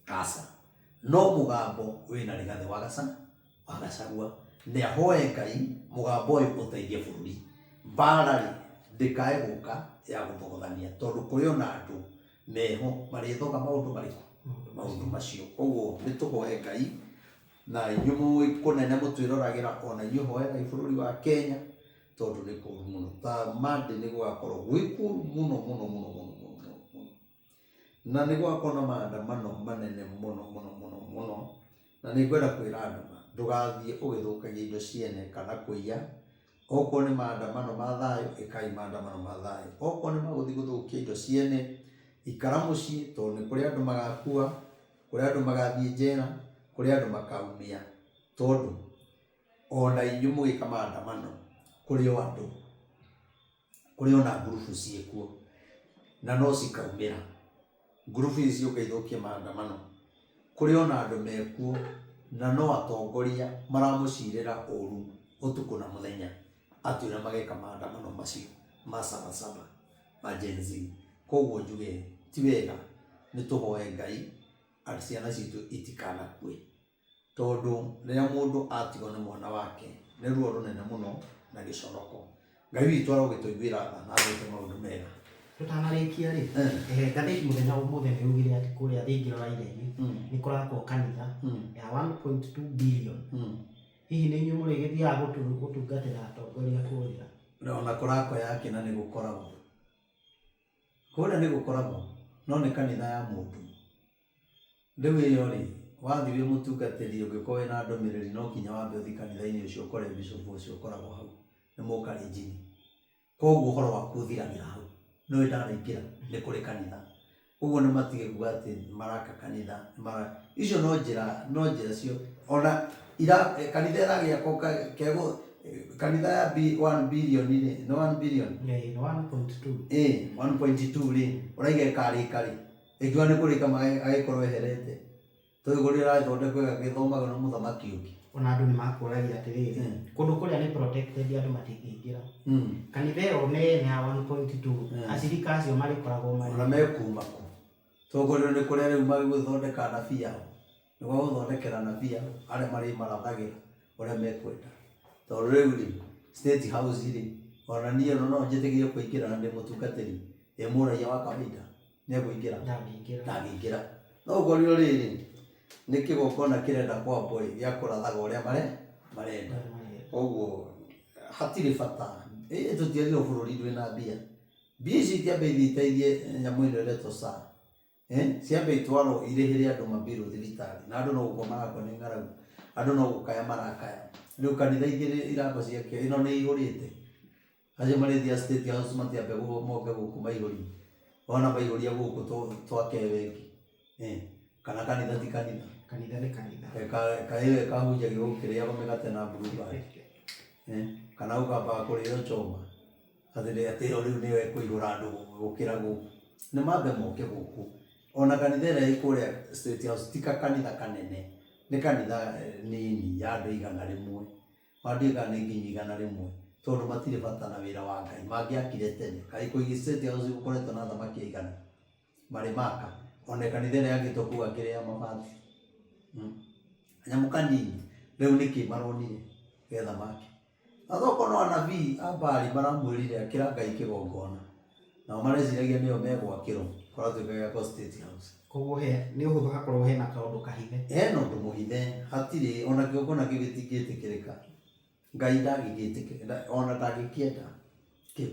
Aca. No mũgambo wĩna Rigathĩ wa Gachagua nĩ ahoe Ngai mũgambo ũyũ ũteithie bũrũri. Mbara rĩ ndĩkae gũka ya gũthogothania, tondũ kũrĩ ona andũ meho marĩthoga maũndũ marĩkũ? Maũndũ macio. Koguo nĩ tũhoe Ngai, na inyuĩ mwĩ kũnene mũtwĩroragĩra, ona inyuĩ hoerai bũrũri wa Kenya, tondũ nĩ kũru mũno. Ta Monday nĩ gũgakorwo gwĩ kũru mũno mũno mũno mũno mũno mũno mũno. Na nĩ gũgakorwo na maandamano manene mũno mũno mũno mũno. Na nĩ ngwenda kwĩra andũ ma, ndũgathiĩ ũgĩthũkagia indo ciene kana kũiya. Okorwo nĩ maandamano ma thayũ, ĩkai maandamano ma thayũ. Okorwo nĩ magũthiĩ gũthũkia indo ciene, ikara mũciĩ, tondũ nĩ kũrĩ andũ magakua, kũrĩ andũ magathiĩ njera, kũrĩ andũ makaumia. Tondũ ona inyuĩ mũgĩka maandamano kũrĩ o andũ, kũrĩ ona ngurubu ciĩkuo na no cikaumĩra. Ngurubu ici ciũke ithũkie maandamano. Kũrĩ ona andũ mekuo na no atongoria maramũcirĩra ũru ũtukũ na mũthenya atĩ ũrĩa mageka maandamano macio ma Sabasaba ma Gen Z. Koguo njuge ti wega, nĩ tũhoe Ngai ciana citũ itikanakue. Tondũ rĩrĩa mũndũ atigwo nĩ mwana wake nĩ ruo rũnene mũno na gĩconoko. Ngai witũ arogĩtũiguĩra tha na atwĩke maũndũ mega. Tũtanarĩkia rĩ, ngathĩti mũthenya wa ũmũthĩ nĩ yugire atĩ kũrĩa Thingira wa Iregi nĩ kũrakwo kanitha ya 1.2 billion. Hihi nĩ inyuĩ mũrĩgĩthiaga gũtungatĩra atongoria kũrĩa? Na ona kũrakwo yake na nĩ gũkoragwo. Kũrĩa nĩ gũkoragwo no nĩ kanitha ya mũndũ. Rĩu ĩyo rĩ, wathiĩ wĩ mũtungatĩri ũngĩkorwo wĩna ndũmĩrĩri no nginya wambe ũthiĩ kanitha-inĩ ũcio ũkore bishop ũcio ũkoragwo hau nĩ mũkalenjini. Koguo ũhoro waku ũthiragĩra hau. No we ndanaingĩra nĩ kũrĩ kanitha. Koguo nĩ matige kuga atĩ maraka kanitha icio no njĩra, no njĩra cio ona ira kanitha ĩragĩakwo kegũ kanitha ya 1 billion rĩ, nĩ 1 billion? Nĩ 1.2. 1.2 rĩ, ũraiga ĩkarĩka rĩ, ĩngiuga nĩ kũrĩka agĩkorwo eherete. Tondũ kũrĩa ĩrathondekwo ĩgagĩthomagwo nĩ mũthamaki ũngĩ. Ona andũ nĩ makũragia atĩrĩrĩ, kũndũ kũrĩa nĩ protected andũ matingĩingĩra. Kanitha ĩyo nene ya 1.2, acirika acio marĩkoragwo marĩ. Ona mekuma kũ? Tondũ nĩ kũrĩa rĩu magũthondeka anabii ao. Nĩ gwa gũthondekera anabii ao arĩa marĩmarathagĩra ũrĩa mekwenda. Tondũ rĩu rĩ, State House rĩ, ona niĩ ona no njĩtĩkĩrio kũingĩra na ndĩ mũtungatĩri, ĩ mũraia wa kawaida nĩ ekũingĩra? Ndangĩingĩra. Ndangĩingĩra. No ũkorirwo rĩrĩ, nĩ kĩgongona kĩrenda kwambwo ĩ, gĩa kũrathaga ũrĩa marenda. Koguo hatirĩ bata. Ĩ tũtiagĩrĩirwo bũrũri ndwĩna mbia. Mbia ici itiambe ithiĩ iteithie nyamũ ĩno ĩretwo SHA. Ciambe itwarwo irĩhĩre andũ mambirũ thibitarĩ. Na andũ no gũkua marakua nĩ ng'aragu. Andũ no gũkaya marakaya. Rĩu kanitha igĩrĩ irakwo ciake, ĩno nĩ ĩihũrĩte. Acio marĩthiaga State House matiambe moke gũkũ maihũrie. Wona maihũria gũkũ twake ĩyo ĩngĩ. Kana kanitha ti kanitha. Kanitha nĩ kanitha. Ĩyo ĩkahunjagio gũkĩrĩagwo mĩgate na Blue Band. Kana ũkambaga kũrĩo choma. Atĩ atĩ ĩyo rĩu nĩyo ĩkũihũra andũ gũkĩra gũkũ. Nĩ mambe moke gũkũ. Ona kanitha ĩrĩa ĩ kũrĩa State House ti kanitha kanene. Nĩ kanitha nini ya andũ 100. Ona kana nĩ nginya 100. Tondũ matirĩ bata na wĩra wa Ngai. Mangĩakire tene. Kaĩ kũigĩ State House gũkoretwo na athamaki aigana marĩ maka. Ona kanitha ĩrĩa yakĩtwo kũu akĩrĩ ya mabati. Kanyamũ kanini. Rĩu nĩkĩ maronire getha make. Na tokorwo no anabii a Baali maramwĩrire akĩra Ngai kĩgongona. Nao mareciragia nĩo megwakĩrwo kũratuĩka gĩakwo State House. Koguo he nĩ ũhũthũ hakorwo hena kaũndũ kahithe. Hena ũndũ mũhithe, hatirĩ ona kĩgongona kĩu gĩtingĩtĩkĩrĩka. Ngai ndangĩgĩtĩkĩra, ona ndangĩkĩenda kĩu.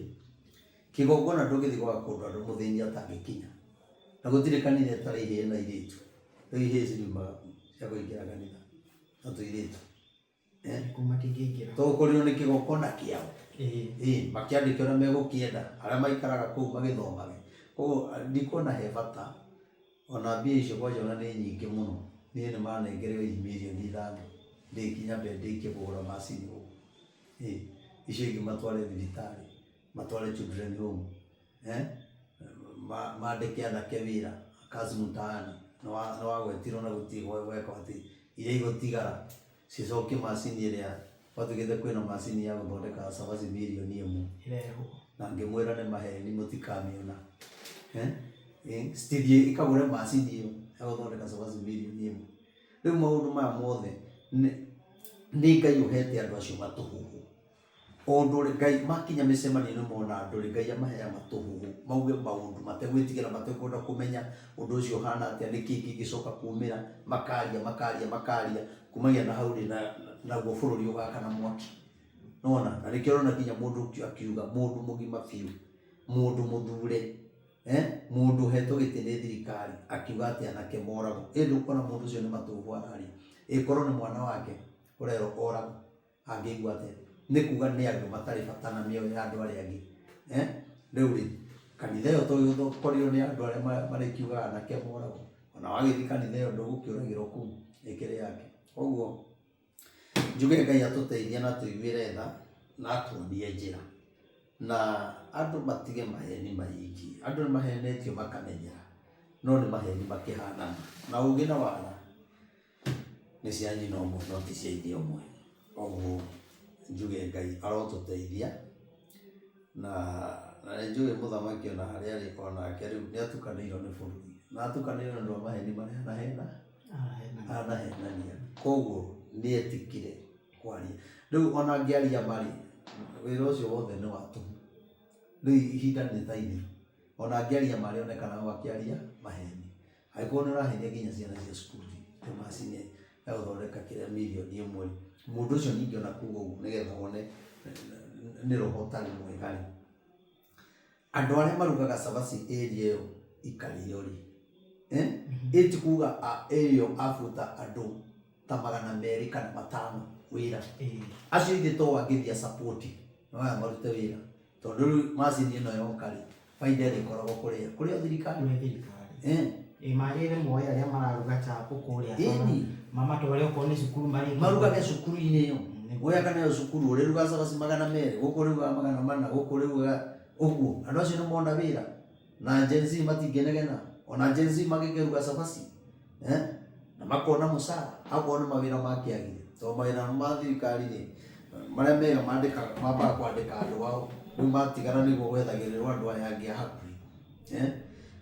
Kĩgongona ndũngĩthiĩ gwaka kũndũ andũ mũthĩni atangĩkinya. Na gũtirĩ kanitha ĩtarĩ ihĩĩ na airĩtu. Rĩu ihĩĩ ciriumaga kũ cia kũingĩra kanitha na tũirĩtu. Kũu matingĩingĩra. Tondũ kũrĩo nĩ kĩgongona kĩao. Makĩandĩke ũrĩa megũkĩenda, arĩa maikaraga kũu magĩthomage. Koguo ndikuona he bata, ona mbia icio kwanja ona nĩ nyingĩ mũno. Niĩ nĩ manengereire mirioni 5 ndĩkinya mbe ndĩkie kũgũra macini gũkũ. Icio ingĩ matware thibitarĩ, matware children home. Mandĩke anake wĩra, kazi mtaani. Nĩ wagwetirwo na gũtirĩ gwekwo atĩ iria igũtigara cicokie macini ĩrĩa gwatuĩkĩte kwĩna macini ya gũthondeka cabaci mirioni 1. Ĩrehwo. Na ngĩmwĩra nĩ maheni mũtikamĩona. Citithiĩ ikagũre macini ĩyo ya gũthondeka cabaci mirioni 1. Rĩu maũndũ maya mothe nĩ Ngai ũhete andũ acio matũhũhũ. O ũndũ ũrĩa Ngai makinya mĩcemanio-inĩ mona andũ rĩ, Ngai amaheaga matũhũhũ, mauge maũndũ mategwĩtigĩra, matekwenda kũmenya ũndũ ũcio ũhana atĩa, nĩkĩ kĩngĩcoka kumĩra, makaria, makaria, makaria, kumagia na hau rĩ, naguo bũrũri ũgakana mwaki. Nĩwona? Na nĩkĩo ũrona nginya mũndũ akiuga, mũndũ mũgima biũ, mũndũ mũthure, mũndũ ũhetwo gĩtĩ nĩ thirikari, akiuga atĩ anake moragwo. Ĩ ndũkuona mũndũ ũcio nĩ matũhũhũ araria. Ĩkorwo nĩ mwana wake ũrerwo oragwo, angĩigua atĩa? Nĩ kuga nĩ andũ matarĩ bata na mĩoyo ya andũ arĩa angĩ. Rĩu rĩ, kanitha ĩyo tũkorirwo nĩ andũ arĩa marĩkiugaga anake moragwo. Ona wagĩthiĩ kanitha ĩyo ndũgũkĩũragĩrwo kũu, ĩkĩrĩ yake. Koguo Njuge Ngai atũteithie na tũiguĩre tha na atuonie njĩra na andũ matige maheni maingĩ. Andũ nĩ mahenetio makamenyera no nĩ maheni makĩhanaga na ũgĩ na wara nĩ cia nyina ũmwe no ti cia ithe ũmwe. Koguo njuge Ngai arotũteithia na nĩ njũĩ mũthamaki ona harĩa arĩ onake rĩu nĩ atukanĩirwo nĩ bũrũri na atukanĩirwo nĩ ũndũ wa maheni marĩa anahena anahenania. Koguo nĩ etĩkire kwaria. Rĩu ona angĩaria marĩ wĩra ũcio wothe nĩ wa tũhũ. Rĩu ihinda nĩ ta ithiru. Ona angĩaria marĩ onekanaga o akĩaria maheni. Angĩkorwo nĩ ũrahenia nginya ciana cia cukuru atĩ macini ya gũthondeka kĩrĩa mirioni ĩmwe rĩ, mũndũ ũcio ningĩ ona kuga ũguo nĩgetha wone nĩ roho ũtarĩ mwega rĩ, andũ arĩa marugaga cabaci area ĩyo ikarĩo rĩ, ĩ ti kuga area ĩyo abuta andũ ta 205 wĩra. Acio ithe to angĩthiĩ support no aya marute wĩra tondũ rĩu macini ĩno yoka rĩ, baida ĩrĩa ĩkoragwo kũrĩa kũrĩ o thirikari. Kũrĩ thirikari. Ĩ magĩrĩire moe arĩa mararuga chapo kũrĩa Ĩni. Mamatware okorwo nĩ cukuru marĩ marugage cukuru-inĩ ĩyo gweka nayo cukuru ũrĩrugaga cabaci 200 gũkũ ũrĩrugaga 400 gũkũ ũrĩrugaga ũguo. Andũ acio nĩ mona wĩra na Gen Z matingĩnegena ona Gen Z magĩkĩruga cabaci na makona mũcara akorwo nĩ mawĩra makĩagire tondũ mawĩra ma thirikari rĩ marĩa mega mandĩkaga mambaga kwandĩka andũ ao rĩu matigara nĩguo gwethagĩrĩrwo andũ aya angĩ a hakuhĩ.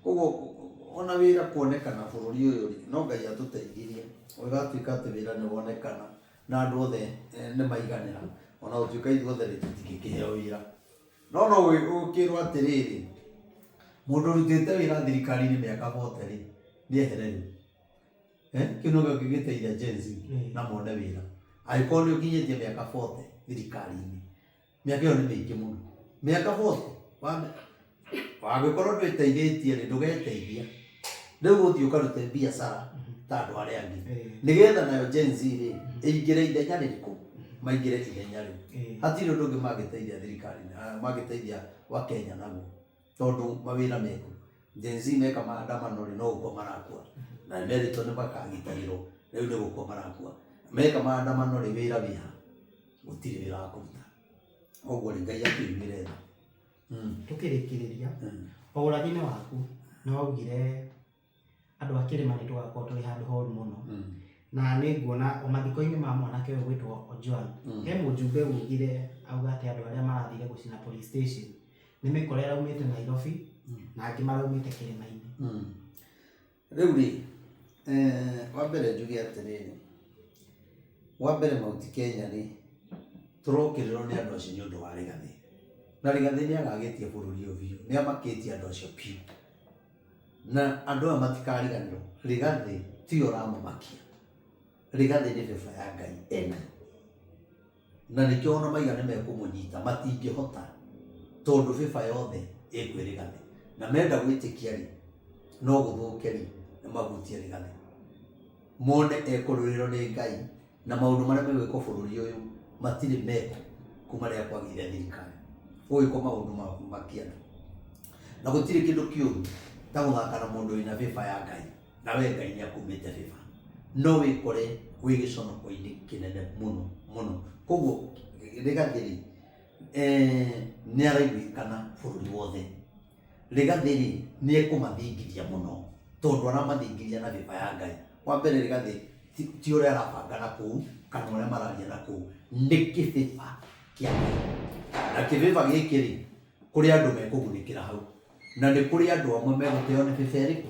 Koguo ona wĩra kuonekana bũrũri ũyũ rĩ no Ngai atũteithirie ũgatuĩka atĩ wĩra nĩ wonekana na andũ othe nĩ maiganĩra ona gũtuĩka ithuothe rĩ tũtingĩkĩheo wĩra no no ũkĩrwo atĩrĩrĩ mũndũ ũrutĩte wĩra thirikari-inĩ mĩaka 40 rĩ nĩ ehere rĩu. Kĩu nĩkĩo kĩngĩteithia Gen Z na mone wĩra. Angĩkorwo nĩ ũkinyĩtie mĩaka 40 thirikari-inĩ, mĩaka ĩyo nĩ mĩingĩ mũno. Mĩaka 40 wangĩkorwo ndwĩteithĩtie rĩ ndũgeteithia. Rĩu ũthiĩ ũkarute biacara ta andũ arĩa angĩ nĩgetha nayo Gen Z rĩ ĩingĩre ithenya rĩrĩkũ? Maingĩre ithenya rĩu. Hatirĩ ũndũ ũngĩ mangĩteithia thirikari, mangĩteithia Wakenya naguo tondũ mawĩra mekuo. Gen Z meka maandamano rĩ no gũkua marakua na nĩ merĩtwo nĩ makagitagĩrwo rĩu nĩ gũkua marakua. Meka maandamano rĩ wĩra wĩha? Gũtirĩ wĩra wa kũruta. Koguo rĩ Ngai atũiguĩre tha. Tũkĩrĩkĩrĩria o ũrathi-inĩ waku nĩ waugire andũ a kĩrĩma nĩ tũgakorwo tũrĩ handũ horu mũno na nĩ nguona o mathiko-inĩ ma mwanake ũyũ gwĩtwo Ojwang he mũjumbe ugire auga atĩ andũ arĩa marathire gũcina police station nĩ mĩkora ĩraumĩte Nairobi na angĩ maraumĩte kĩrĩma-inĩ. Rĩu rĩ wa mbere njuge atĩrĩrĩ, wa mbere Mount Kenya rĩ tũrokĩrĩrwo nĩ andũ acio nĩ ũndũ wa Rigathĩ na Rigathĩ nĩ agagĩtie bũrũri ũyũ biũ, nĩ amakĩtie andũ acio biũ na andũ aya matikariganĩrwo. Rigathĩ tiwe ũramamakia, Rigathĩ nĩ beba ya Ngai enayo na nĩkĩo ona maiga nĩ mekũmũnyita matingĩhota tondũ beba yothe ĩkwĩ Rigathĩ na menda gwĩtĩkia rĩ no gũthũke rĩ nĩ mahutie Rigathĩ mone ekũrũĩrĩrwo nĩ Ngai na maũndũ marĩa megwĩkwo bũrũri ũyũ matirĩ mekwo kuma rĩrĩa kwagĩire thirikari gũgĩkwo maũndũ makia andũ na gũtirĩ kĩndũ kĩũru ta gũthaka na mũndũ wĩna beba ya Ngai na we Ngai nĩ akumĩte beba no wĩkore wĩ gĩconoko-inĩ kĩnene mũno mũno. Koguo Rigathĩ rĩ nĩ araiguĩkana bũrũri wothe. Rigathĩ rĩ nĩ ekũmathingithia mũno tondũ aramathingithia na beba ya Ngai. Wa mbere Rigathĩ ti ũrĩa arabanga na kũu kana ũrĩa mararia na kũu nĩ kĩbeba kĩa Ngai na kĩbeba gĩkĩ rĩ kũrĩ andũ mekũgunĩkĩra hau na nĩ kũrĩ andũ amwe megũteo nĩ beba ĩrĩkũ?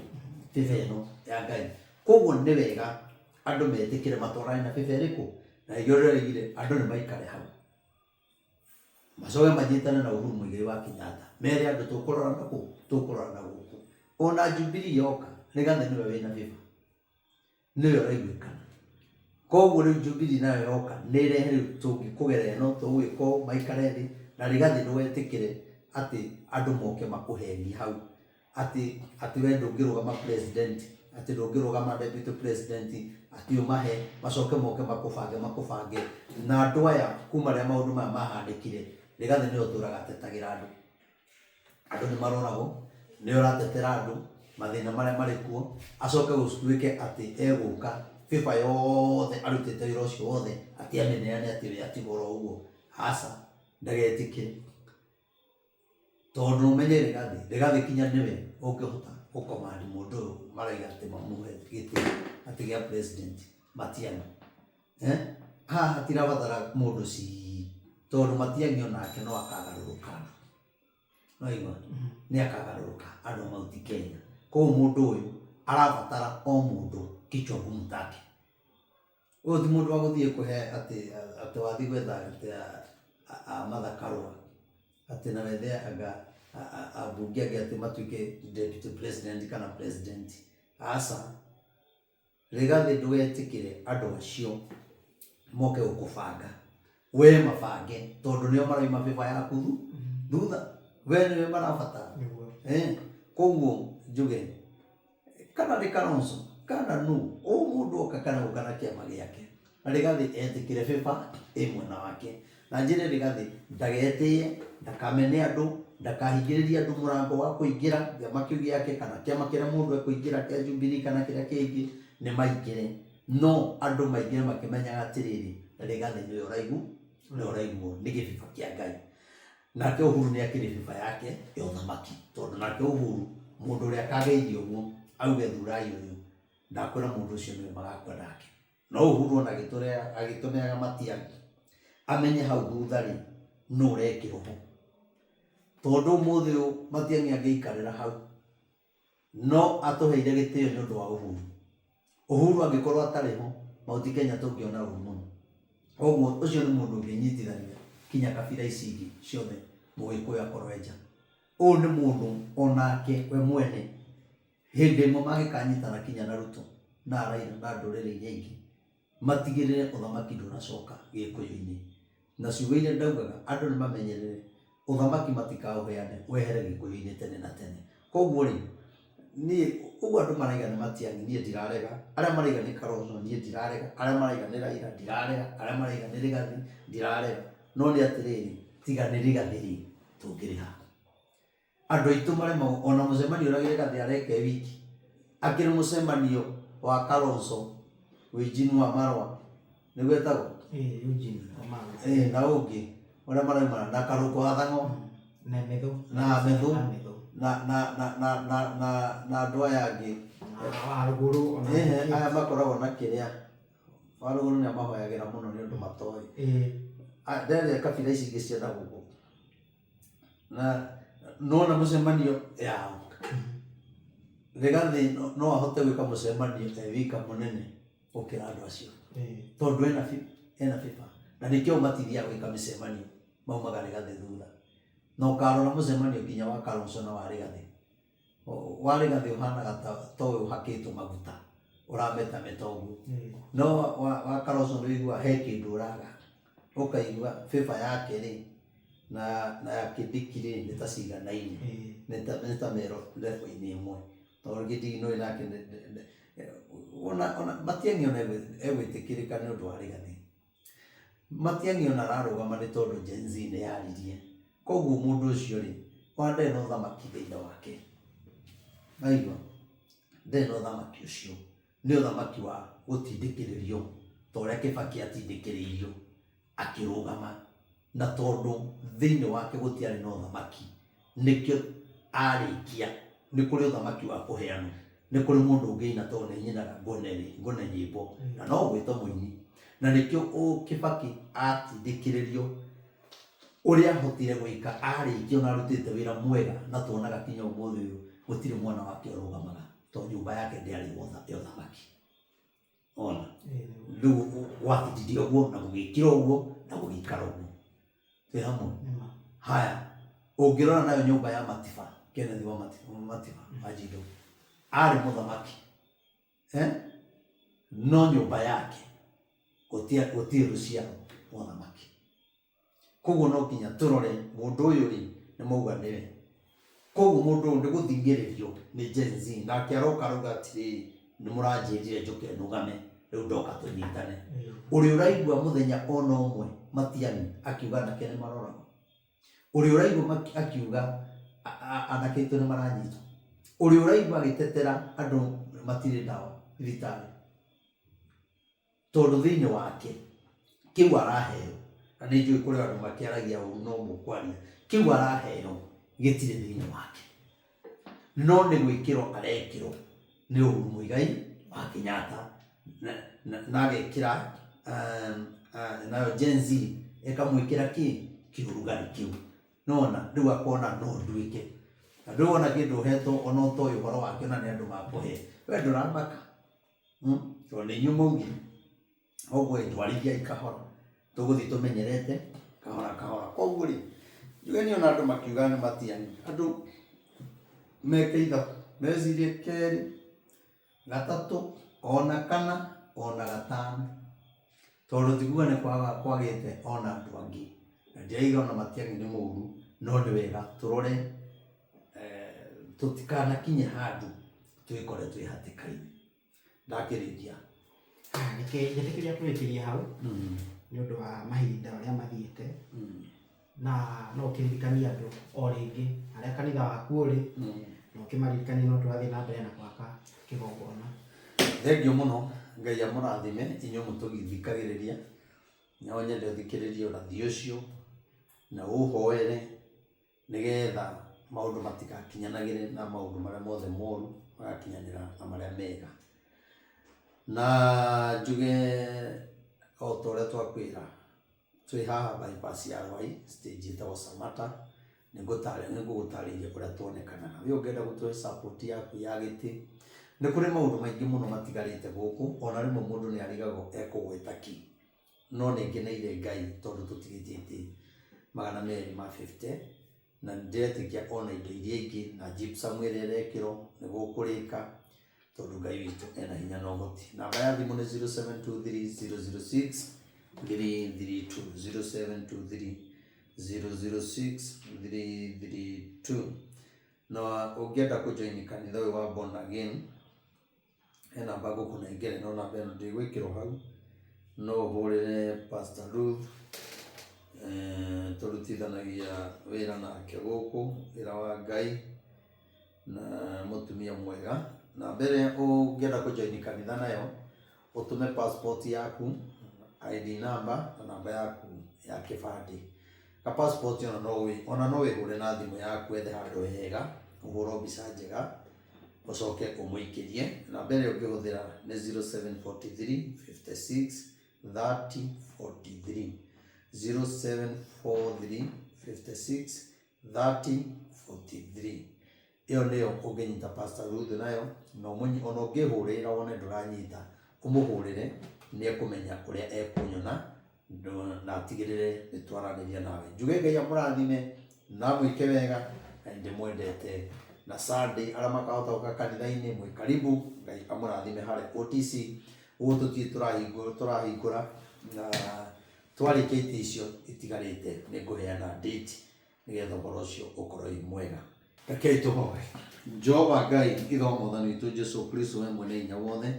Beba ĩno ya Ngai. Koguo nĩ wega andũ metĩkĩre matwarane na beba ĩrĩkũ? Na nĩkĩo ndĩroigire andũ nĩ maikare hau macoke manyitane na Uhuru Muigai wa Kenyatta mere andũ tũkũrora na kũ tũkũrora na gũkũ. Ona Jubilee yoka Rigathĩ nĩwe wĩna beba nĩwe ũraiguĩkana. Koguo rĩu Jubilee nayo yoka nĩ ĩrehe rĩu tũngĩkũgerera ĩno tũgwĩka ũũ maikare thĩ na Rigathĩ ndũgetĩkĩre atĩ andũ moke makũhenie hau atĩ atĩ we ndũngĩrũgama president atĩ ndũngĩrũgama deputy president atĩ ũmahe macoke moke makũbange makũbange na andũ aya kuma rĩrĩa maũndũ maya mahanĩkire Rigathĩ nĩwe ũtũraga atetagĩra andũ. Andũ nĩ maroragwo nĩwe ũratetera andũ mathĩna marĩa marĩ kuo acoke gũtuĩke atĩ egũka Favor yothe arutĩte wĩra ũcio wothe atĩ amĩneane atĩ we atigwo oro ũguo, aca, ndagetĩkĩre. Tondũ ũmenye Rigathi, Rigathi kinya nĩwe ũngĩhota gũcommand mũndũ ũyũ maraiga atĩ mamũhe gĩtĩ atĩ gĩa president Matiang'i. Eh? Haha hatirabatara mũndũ cii tondũ Matiang'i onake no akagarũrũka. Waigua? Nĩ akagarũrũka andũ a Mount Kenya. Koguo mũndũ ũyũ arabatara o mũndũ kichwa ngumu take. Ũyũ ti mũndũ wa gũthiĩ kũhe atĩ atĩ wathiĩ gwetha atĩ a Martha Karua atĩ na wethe anga ambunge angĩ atĩ matuĩke deputy president kana president. Aca. Rigathi ndũgetĩkĩre andũ acio moke gũkũbanga. We mabange tondũ nĩo marauma favor yaku thutha. We nĩwe marabatara. Koguo njuge kana nĩ Kalonzo kana nũ, o mũndũ oka kana gũka na kĩama gĩake na Rigathi etĩkĩre favor ĩ mwena wake. Na njĩre Rigathi ndagetĩye, ndakamene andũ, ndakahingĩrĩrie andũ mũrango wa kũingĩra kĩama kĩu gĩake kana kĩama kĩrĩa mũndũ ekũingĩra kĩa Jubilee kana kĩrĩa kĩngĩ, nĩ maingĩre. No andũ maingĩre makĩmenyaga atĩrĩrĩ, Rigathi nĩwe ũraigu, nĩwe ũraiguo nĩ gĩbiba kĩa Ngai. Nake Uhuru nĩ akĩrĩ biba yake ya ũthamaki, tondũ nake Uhuru mũndũ ũrĩa akageithia ũguo auge thurai ũyũ, ndakwĩra mũndũ ũcio nĩwe magakua nake. No Uhuru ona agĩtũneaga Matiang'i, amenye hau thutha rĩ, nũ ũrekĩrwo ho. Tondũ ũmũthĩ ũyũ Matiang'i angĩikarĩra hau, no atũheire gĩtĩo nĩ ũndũ wa Uhuru. Uhuru angĩkorwo atarĩ ho, Mount Kenya tũngĩona ũru mũno. Koguo ũcio nĩ mũndũ ũngĩnyitithania kinya kabira ici ingĩ ciothe Mũgĩkũyũ akorwo e nja. Ũyũ nĩ mũndũ onake we mwene hĩndĩ ĩmwe mangĩkanyitana kinya na Ruto na Raila na ndũrĩrĩ iria ingĩ matigĩrĩre ũthamaki ndũnacoka Gĩkũyũ-inĩ. Na ciugo iria ndaugaga andũ nĩ mamenyerere ũthamaki matikaũheane wehere Gĩkũyũ-inĩ tene na tene. Koguo rĩ, niĩ ũguo andũ maraiga nĩ Matiang'i niĩ ndirarega, arĩa maraiga nĩ Kalonzo niĩ ndirarega, arĩa maraiga nĩ Raila ndirarega, arĩa maraiga nĩ Rigathi ndirarega. No nĩ atĩrĩrĩ, tiga nĩ Rigathi rĩ, tũngĩrĩ ha? Andũ aitũ maremagwo ona mũcemanio ũrĩa Rigathi areka e wiki, akĩrĩ mũcemanio wa Kalonzo Eugene Wamalwa nĩguo etagwo? Eugene Wamalwa. Na ũngĩ ũrĩa maraumana na Karũngũ wa Thang'wa na Methu na Methu na na na na na na na andũ aya angĩ na Warũgũrũ ona aya makoragwo na kĩrĩa Warũgũrũ nĩ amahoyagĩra mũno nĩ ũndũ matoĩ. Nderia kabira ici ingĩ cia na gũkũ na nona mũcemanio yao Rigathi no ahote gwĩka mũcemanio e wika mũnene gũkĩra andũ acio tondũ ena ena biba na nĩkĩo matithiaga gwĩka mĩcemanio maumaga Rigathi thutha na ũkarora mũcemanio nginya wa Kalonzo na wa Rigathi wa Rigathi ũhanaga ta ũyũ ũhakĩtwo maguta ũrametameta ũguo no wa Kalonzo nĩ ũiguaga he kĩndũ ũraga ũkaigua biba yake rĩ na ya Kindiki rĩ nĩ ta ciganaine nĩ ta me level-inĩ ĩmwe tondũ Kindiki nĩ nake ona Matiang'i ona egwĩtĩkĩrĩka nĩ ũndũ wa Rigathi. Matiang'i ona ararũgama nĩ tondũ Gen Z nĩ yaririe. Koguo mũndũ ũcio rĩ, ona ndarĩ na ũthamaki thĩinĩ wake. Waigua? Ndarĩ na ũthamaki ũcio. Nĩ ũthamaki wa gũtindĩkĩrĩrio ta ũrĩa Kibaki atindĩkĩrĩirio akĩrũgama. Na tondũ thĩinĩ wake gũtiarĩ na ũthamaki, nĩkĩo arĩkia, nĩ kũrĩ ũthamaki wa kũheanwo. Nĩ kũrĩ mũndũ ũngĩina tondũ nĩ nyinaga ngone nyĩmbo na no ũgwĩtwo mũini. Na nĩkĩo Kibaki atindĩkĩrĩrio ũrĩa ahotire gwĩka arĩkia ona arutĩte wĩra mwega na tuonaga kinya ũmũthĩ ũyũ gũtirĩ mwana wake ũrũgamaga tondũ nyũmba yake ndĩarĩ ya ũthamaki. Ona rĩu gwatindire ũguo na gũgĩkira ũguo na gũgĩikara ũguo. Twĩ hamwe? Haya, ũngĩrora nayo nyũmba ya Matiba, Kenneth wa Matiba, Matiba wa Njindũ, arĩ mũthamaki eh? No nyũmba yake gũtirĩ rũciaro rwa ũthamaki. Koguo no nginya tũrore mũndũ ũyũ rĩ, nĩ mauga nĩwe. Koguo mũndũ ũyũ nĩ gũthing'ĩrĩrio nĩ Gen Z, nake aroka arauga atĩrĩrĩ, nĩ mũranjĩrire njũke nũgame, rĩu ndoka tũnyitane. Ũrĩa ũraigua mũthenya ona ũmwe Matiang'i akiuga anake nĩ maroragwo, ũrĩa ũraigua akiuga anake aitũ nĩ maranyitwo, ũrĩa ũraigua agĩtetera andũ matirĩ ndawa thibitarĩ. Tondũ thĩinĩ wake kĩu araheo, na nĩ njũĩ kũrĩ andũ makĩaragia ũru no mũkwaria, kĩu araheo gĩtirĩ thĩinĩ wake, no nĩ gwĩkĩrwo arekĩrwo nĩ Uhuru Muigai wa Kenyatta na agekĩra nayo Gen Z ĩkamwĩkĩra kĩ kĩũrugarĩ kĩu, nona rĩu akona no nduĩke na ndũĩ wona kĩndũ ũhetwo ona ũtoĩ ũhoro wakĩo na nĩ andũ makũhe, we ndũramaka, tondũ nĩ inyuĩ mwaugire. Koguo ĩ twarithiai kahora, tũgũthiĩ tũmenyerete kahora kahora. Koguo rĩ, njuge niĩ ona andũ makiuga nĩ Matiang'i, andũ meke ithabu, mecirie kerĩ, gatatũ, ona kana, ona gatano. Tondũ ti kuga nĩ kwaga kwagĩte ona andũ angĩ. Na ndirauga ona Matiang'i nĩ mũru, no nĩ wega tũrore tũtikanakinye handũ twĩkore twĩ hatĩka-inĩ. Ndakĩrĩkia. Reke njĩtĩkĩria tũrĩkĩrie hau nĩ ũndũ wa mahinda ũrĩa mathiĩte, na no ũkĩririkanie andũ o rĩngĩ harĩa kanitha waku ũrĩ, na ũkĩmaririkanie no tũrathiĩ na mbere na gwaka kĩgongona. Thengiũ mũno, Ngai amũrathime inyuĩ mũtũthikagĩrĩria. No nyende ũthikĩrĩrie ũrathi ũcio na ũhoere nĩgetha maũndũ matigakinyanagĩre na maũndũ marĩa mothe moru, magakinyanĩra na marĩa mega. Na njuge o ta ũrĩa twakwĩra, twĩ haha bypass ya Rwai, stage ĩtagwo Samata, nĩngũgũtarĩria ũrĩa tuonekanaga. We ũngĩenda gũtũhe support yaku ya gĩtĩ, nĩ kũrĩ maũndũ maingĩ mũno matigarĩte gũkũ, ona rĩmwe mũndũ nĩ arigagwo ekũgweta kĩ. No nĩ ngeneire Ngai tondũ tũtigĩtie itĩ 250, na nĩndĩretĩkia ona indo iria ingĩ na gypsum ĩrĩa ĩrekĩrwo nĩ gũkũrĩka, tondũ Ngai witũ ena hinya na ũhoti. Namba ya thimũ nĩ 0723 006 332, 0723 006 332. Na ũngĩenda kũjoin kanitha ũyũ wa Born Again, he namba ngũkũnengere, no namba ĩno ndĩgwĩkĩrwo hau, no ũhũrĩre Pastor Ruth, tũrutithanagia wĩra nake gũkũ, wĩra wa Ngai, na mũtumia mwega. Namba ĩrĩa ũngĩenda kũjoin kanitha nayo, ũtũme passport yaku, ID number na namba yaku ya kĩbandĩ. Ka passport ona no wĩhũre na thimũ yaku, wethe handũ hega, ũhũrwo mbica njega, ũcoke ũmũikĩrie. Namba ĩrĩa ũngĩhũthĩra nĩ 0743 56 30 43, 0743 56 30 43. Ĩyo nĩyo ũngĩnyita Pastor Ruth nayo, na ona ũngĩhũrĩra wone ndũranyita, ũmũhũrĩre nĩ ekũmenya ũrĩa ekũnyona na atigĩrĩre nĩ twaranĩria nawe. Njuge Ngai amũrathime na amwĩke wega, na nĩ ndĩmwendete. Na Sunday arĩa makahota gũka kanitha-inĩ mwĩ karibu, Ngai amũrathime harĩa OTC. Ũguo tũtirĩ tũrahingũra, na twarĩkia itĩ icio itigarĩte nĩ ngũheana date nĩgetha ũhoro ũcio ũkorwo wĩ mwega. Rekei tũhoe. Jehova Ngai, Ithe wa Mwathani witũ Jesu Kristo, we mwene hinya wothe,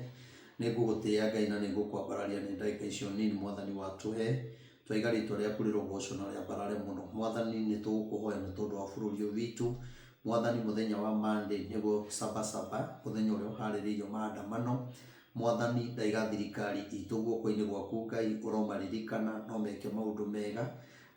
nĩ ngũgũtĩĩa Ngai na nĩ ngũkwambararia nĩ ndagĩka icio nini Mwathani watũhe. Twaiga rĩtwa rĩaku rĩrogocwo na rĩambarare mũno. Mwathani, nĩ tũgũkũhoya nĩ tondũ wa bũrũri ũyũ witũ. Mwathani, mũthenya wa Monday nĩguo sabasaba, mũthenya ũrĩa ũharĩrĩirio maandamano. Mwathani, ndaiga thirikari itũ guoko-inĩ gwaku Ngai, ũromaririkana no meke maũndũ mega,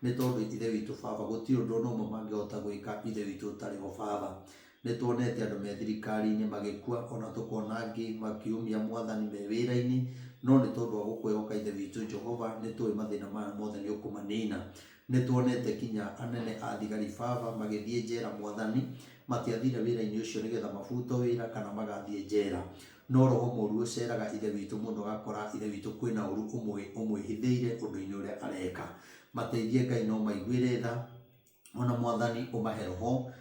nĩ tondũ Ithe witũ Baba, gũtirĩ ũndũ ona ũmwe mangĩhota gwĩka Ithe witũ ũtarĩ ho Baba. Nĩ tuonete andũ me thirikari-inĩ magĩkua, ona tũkona angĩ makiumia Mwathani me wĩra-inĩ, no nĩ tondũ wa gũkwĩhoka Ithe witũ Jehova, nĩ tũĩ mathĩna maya mothe nĩ ũkũmanina. Nĩ tuonete kinya anene a thigari Baba magĩthiĩ njera Mwathani, matiathire wĩra-inĩ ũcio nĩgetha mabutwo wĩra kana magathiĩ njera. No roho mũru ũceraga Ithe witũ, mũndũ agakora Ithe witũ kwĩna ũru ũmwĩhithĩire ũndũ-inĩ ũrĩa areka. Mateithie Ngai no maiguĩre tha, ona Mwathani ũmahe roho,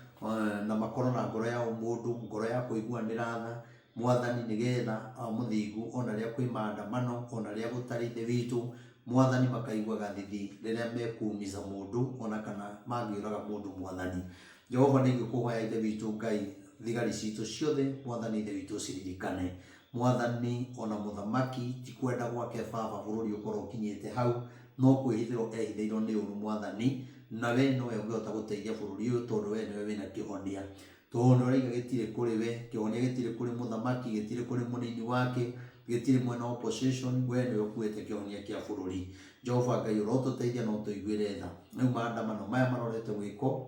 na makorwo na ngoro ya ũmũndũ, ngoro ya kũiguanĩra tha, Mwathani, nĩgetha mũthingu ona rĩrĩa kwĩ maandamano, ona rĩrĩa gũtarĩ Ithe witũ, Mwathani makaiguaga thithi rĩrĩa mekuumiza mũndũ, ona kana mangĩũraga mũndũ Mwathani. Jehova, nĩ ngĩkũhoya Ithe witũ Ngai, thigari citũ ciothe Mwathani Ithe witũ ũciririkane. Mwathani, ona mũthamaki ti kwenda gwake Baba bũrũri ũkorwo ũkinyĩte hau, no kwĩhithĩrwo ehithĩirwo nĩ ũru Mwathani, na we nowe ũngĩhota gũteithia bũrũri ũyũ tondũ we nĩwe wĩna kĩhonia. Tondũ nĩ ũraiga gĩtirĩ kũrĩ we, kĩhonia gĩtirĩ kũrĩ mũthamaki, gĩtirĩ kũrĩ mũnini wake, Gĩtirĩ mwena wa opposition, we nĩwe ũkuĩte kĩhonia kĩa bũrũri. Jehova Ngai, ũrotũteithia na ũtũiguĩre tha. Rĩu maandamano maya marorete gwĩkwo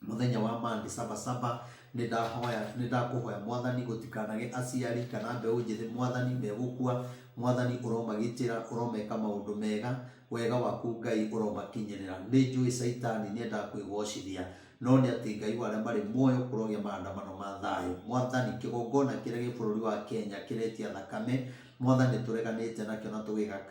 mũthenya wa Monday saba saba, nĩ ndakũhoya Mwathani gũtikanagĩe aciari kana mbeũ njĩthĩ Mwathani megũkua. Mwathani ũromagitĩra, ũromeka maũndũ mega, wega waku Ngai ũromakinyĩrĩra. Nĩ njũĩ Caitani nĩendaga kwĩgocithia, no nĩ atĩ Ngai wa arĩa marĩ muoyo kũrogĩa maandamano ma thayũ. Mwathani, kĩgongona kĩrĩa gĩ bũrũri wa Kenya kĩretia thakame, Mwathani tũreganĩte nakĩo na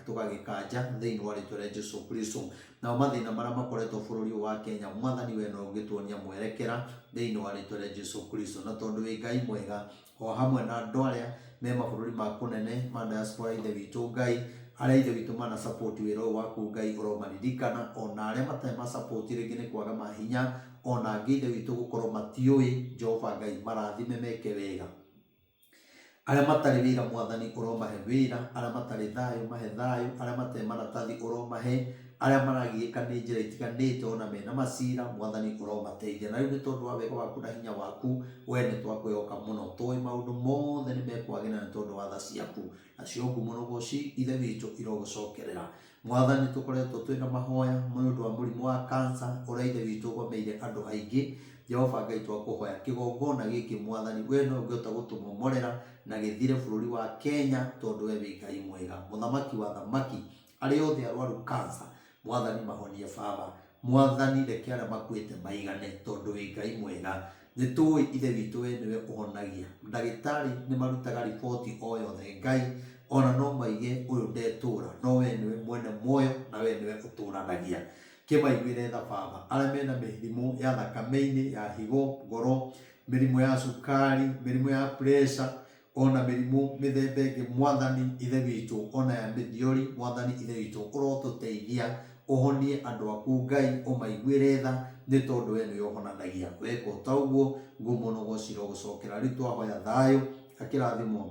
tũgagĩkanja thĩinĩ wa rĩtwa rĩa Jesu Kristo. Nao mathĩna marĩa makoretwo bũrũri ũyũ wa Kenya, Mwathani we no ũngĩtuonia mwerekera thĩinĩ wa rĩtwa rĩa Jesu Kristo. Na tondũ wĩ Ngai mwega, o hamwe na andũ arĩa me mabũrũri ma kũnene ma diaspora, Ithe witũ Ngai, arĩa Ithe witũ mana support wĩra ũyũ waku Ngai, ũromaririkana, ona arĩa matarĩ ma support rĩngĩ nĩ kwaga mahinya, ona angĩ Ithe witũ gũkorwo matiũĩ, Jehova Ngai marathime meke wega. Arĩa matarĩ wĩra Mwathani ũromahe wĩra, arĩa matarĩ thayũ mahe thayũ, arĩa matarĩ maratathi ũromahe, arĩa maragiĩka nĩ njĩra itiganĩte ona mena macira, Mwathani ũromateithia. Na rĩu nĩ tondũ wa wega waku na hinya waku, we nĩ twakwĩhoka mũno, tũĩ maũndũ mothe nĩ mekwagĩrĩra nĩ tondũ wa tha ciaku, nacio ngumo na ũgoci Ithe witũ irogũcokerera. Mwathani, tũkoretwo twĩna mahoya nĩ ũndũ wa mũrimũ wa cancer ũrĩa Ithe witũ ũgomeire andũ aingĩ. Jehova Ngai, twakũhoya kĩgongona gĩkĩ Mwathani, we no ũngĩhota gũtũmomorera na gĩthire bũrũri wa Kenya, tondũ we wĩ Ngai mwega, mũthamaki wa thamaki. Arĩa othe arwaru cancer, Mwathani mahonie baba. Mwathani reke arĩa makuĩte maigane, tondũ wĩ Ngai mwega. Nĩ tũĩ Ithe witũ we nĩwe ũhonagia. Ndagĩtarĩ nĩ marutaga riboti o yothe Ngai, ona no maige ũyũ ndetũra, no we nĩwe mwene muoyo na we nĩwe ũtũranagia. Kĩmaiguĩre tha baba, arĩa mena mĩrimũ ya thakame-inĩ, ya higo, ngoro, mĩrimũ ya cukari, mĩrimũ ya pressure, ona mĩrimũ mĩthemba ĩngĩ Mwathani Ithe witũ, ona ya mĩthiori, Mwathani Ithe witũ ũrotũteithia, ũhonie andũ aku Ngai, ũmaiguĩre tha, nĩ tondũ we nĩwe ũhonanagia. Weka o ta ũguo, ngumo na ũgoci irogũcokera. Rĩu twahoya thayũ na kĩrathimo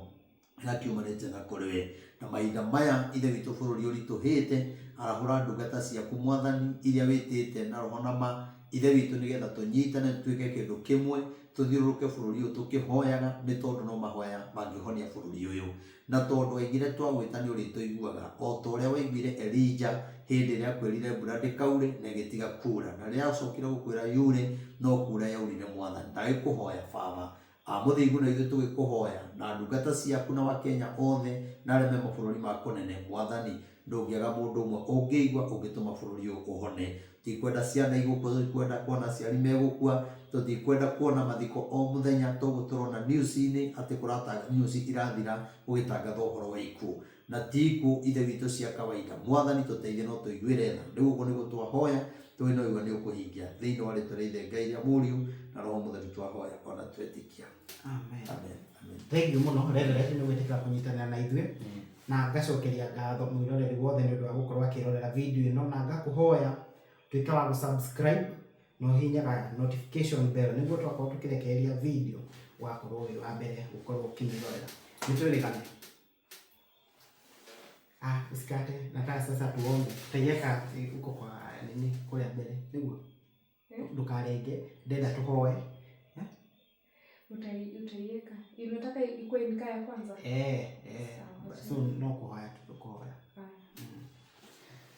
kĩrĩa kiumanĩte na kũrĩ we. Na mahinda maya Ithe witũ bũrũri ũritũhĩte, arahũra ndungata ciaku Mwathani iria wĩtĩte na roho na ma, Ithe witũ, nĩgetha tũnyitane tũtuĩke kĩndũ kĩmwe, tũthiũrũrũke bũrũri ũyũ tũkĩhoyaga, nĩ tondũ no mahoya mangĩhonia bũrũri ũyũ. Na tondũ waigire twagwĩta nĩ ũrĩtũiguaga, o ta ũrĩa waiguire Elija hĩndĩ ĩrĩa akwĩrire mbura ndĩkaure na ĩgĩtiga kura, na rĩrĩa acokire gũkwĩra yure no kura yaurire. Mwathani, ndagĩkũhoya baba mũthingu na ithuĩ tũgĩkũhoya na ndungata ciaku na Wakenya othe na arĩa me mabũrũri ma kũnene, Mwathani ndũngĩaga mũndũ ũmwe ũngĩigua ũngĩtũma bũrũri ũyũ ũhone. Tũtikwenda ciana igũkua, tũtikwenda kuona aciari megũkua, tũtikwenda kuona mathiko o mũthenya, toguo tũrona news-inĩ atĩ kũrata news irathira gũgĩtangathwo ũhoro wa ikuũ, na ti ikuũ Ithe witũ cia kawaida. Mwathani tũteithie no tũiguĩre tha. Rĩu ũguo nĩguo twahoya, tũĩ no igua nĩ ũkũhingia. Thĩinĩ wa rĩtwa rĩa Ithe Ngai rĩa Mũriũ na Roho Mũtheru twahoya ona twetĩkia. Amen. Amen. Amen. Thank you mũno Reverend nĩ gwĩtĩkĩra kũnyitanĩra na ithuĩ, na ngacokeria ngatho mwĩroreri wothe nĩ ũndũ wa gũkorwo akĩrorera video ĩno, na ngakũhoya tuĩke wa gũ-subscribe na ũhihinyaga notification bell nĩguo twakorwo tũkĩrekereria video ũgakorwo wĩ wa mbere gũkorwo ũkĩmĩrorera. Nĩ twĩrĩgane. Ah, usikate. Nataka sasa tuombe. Tutaiweka huko kwa nini kule mbele. Niguo. Ndukarenge, ndenda tuhoe. Utaiweka. Unataka ikuwe nikaa ya kwanza? Eh, eh. Sawa. So no kuhoya tu.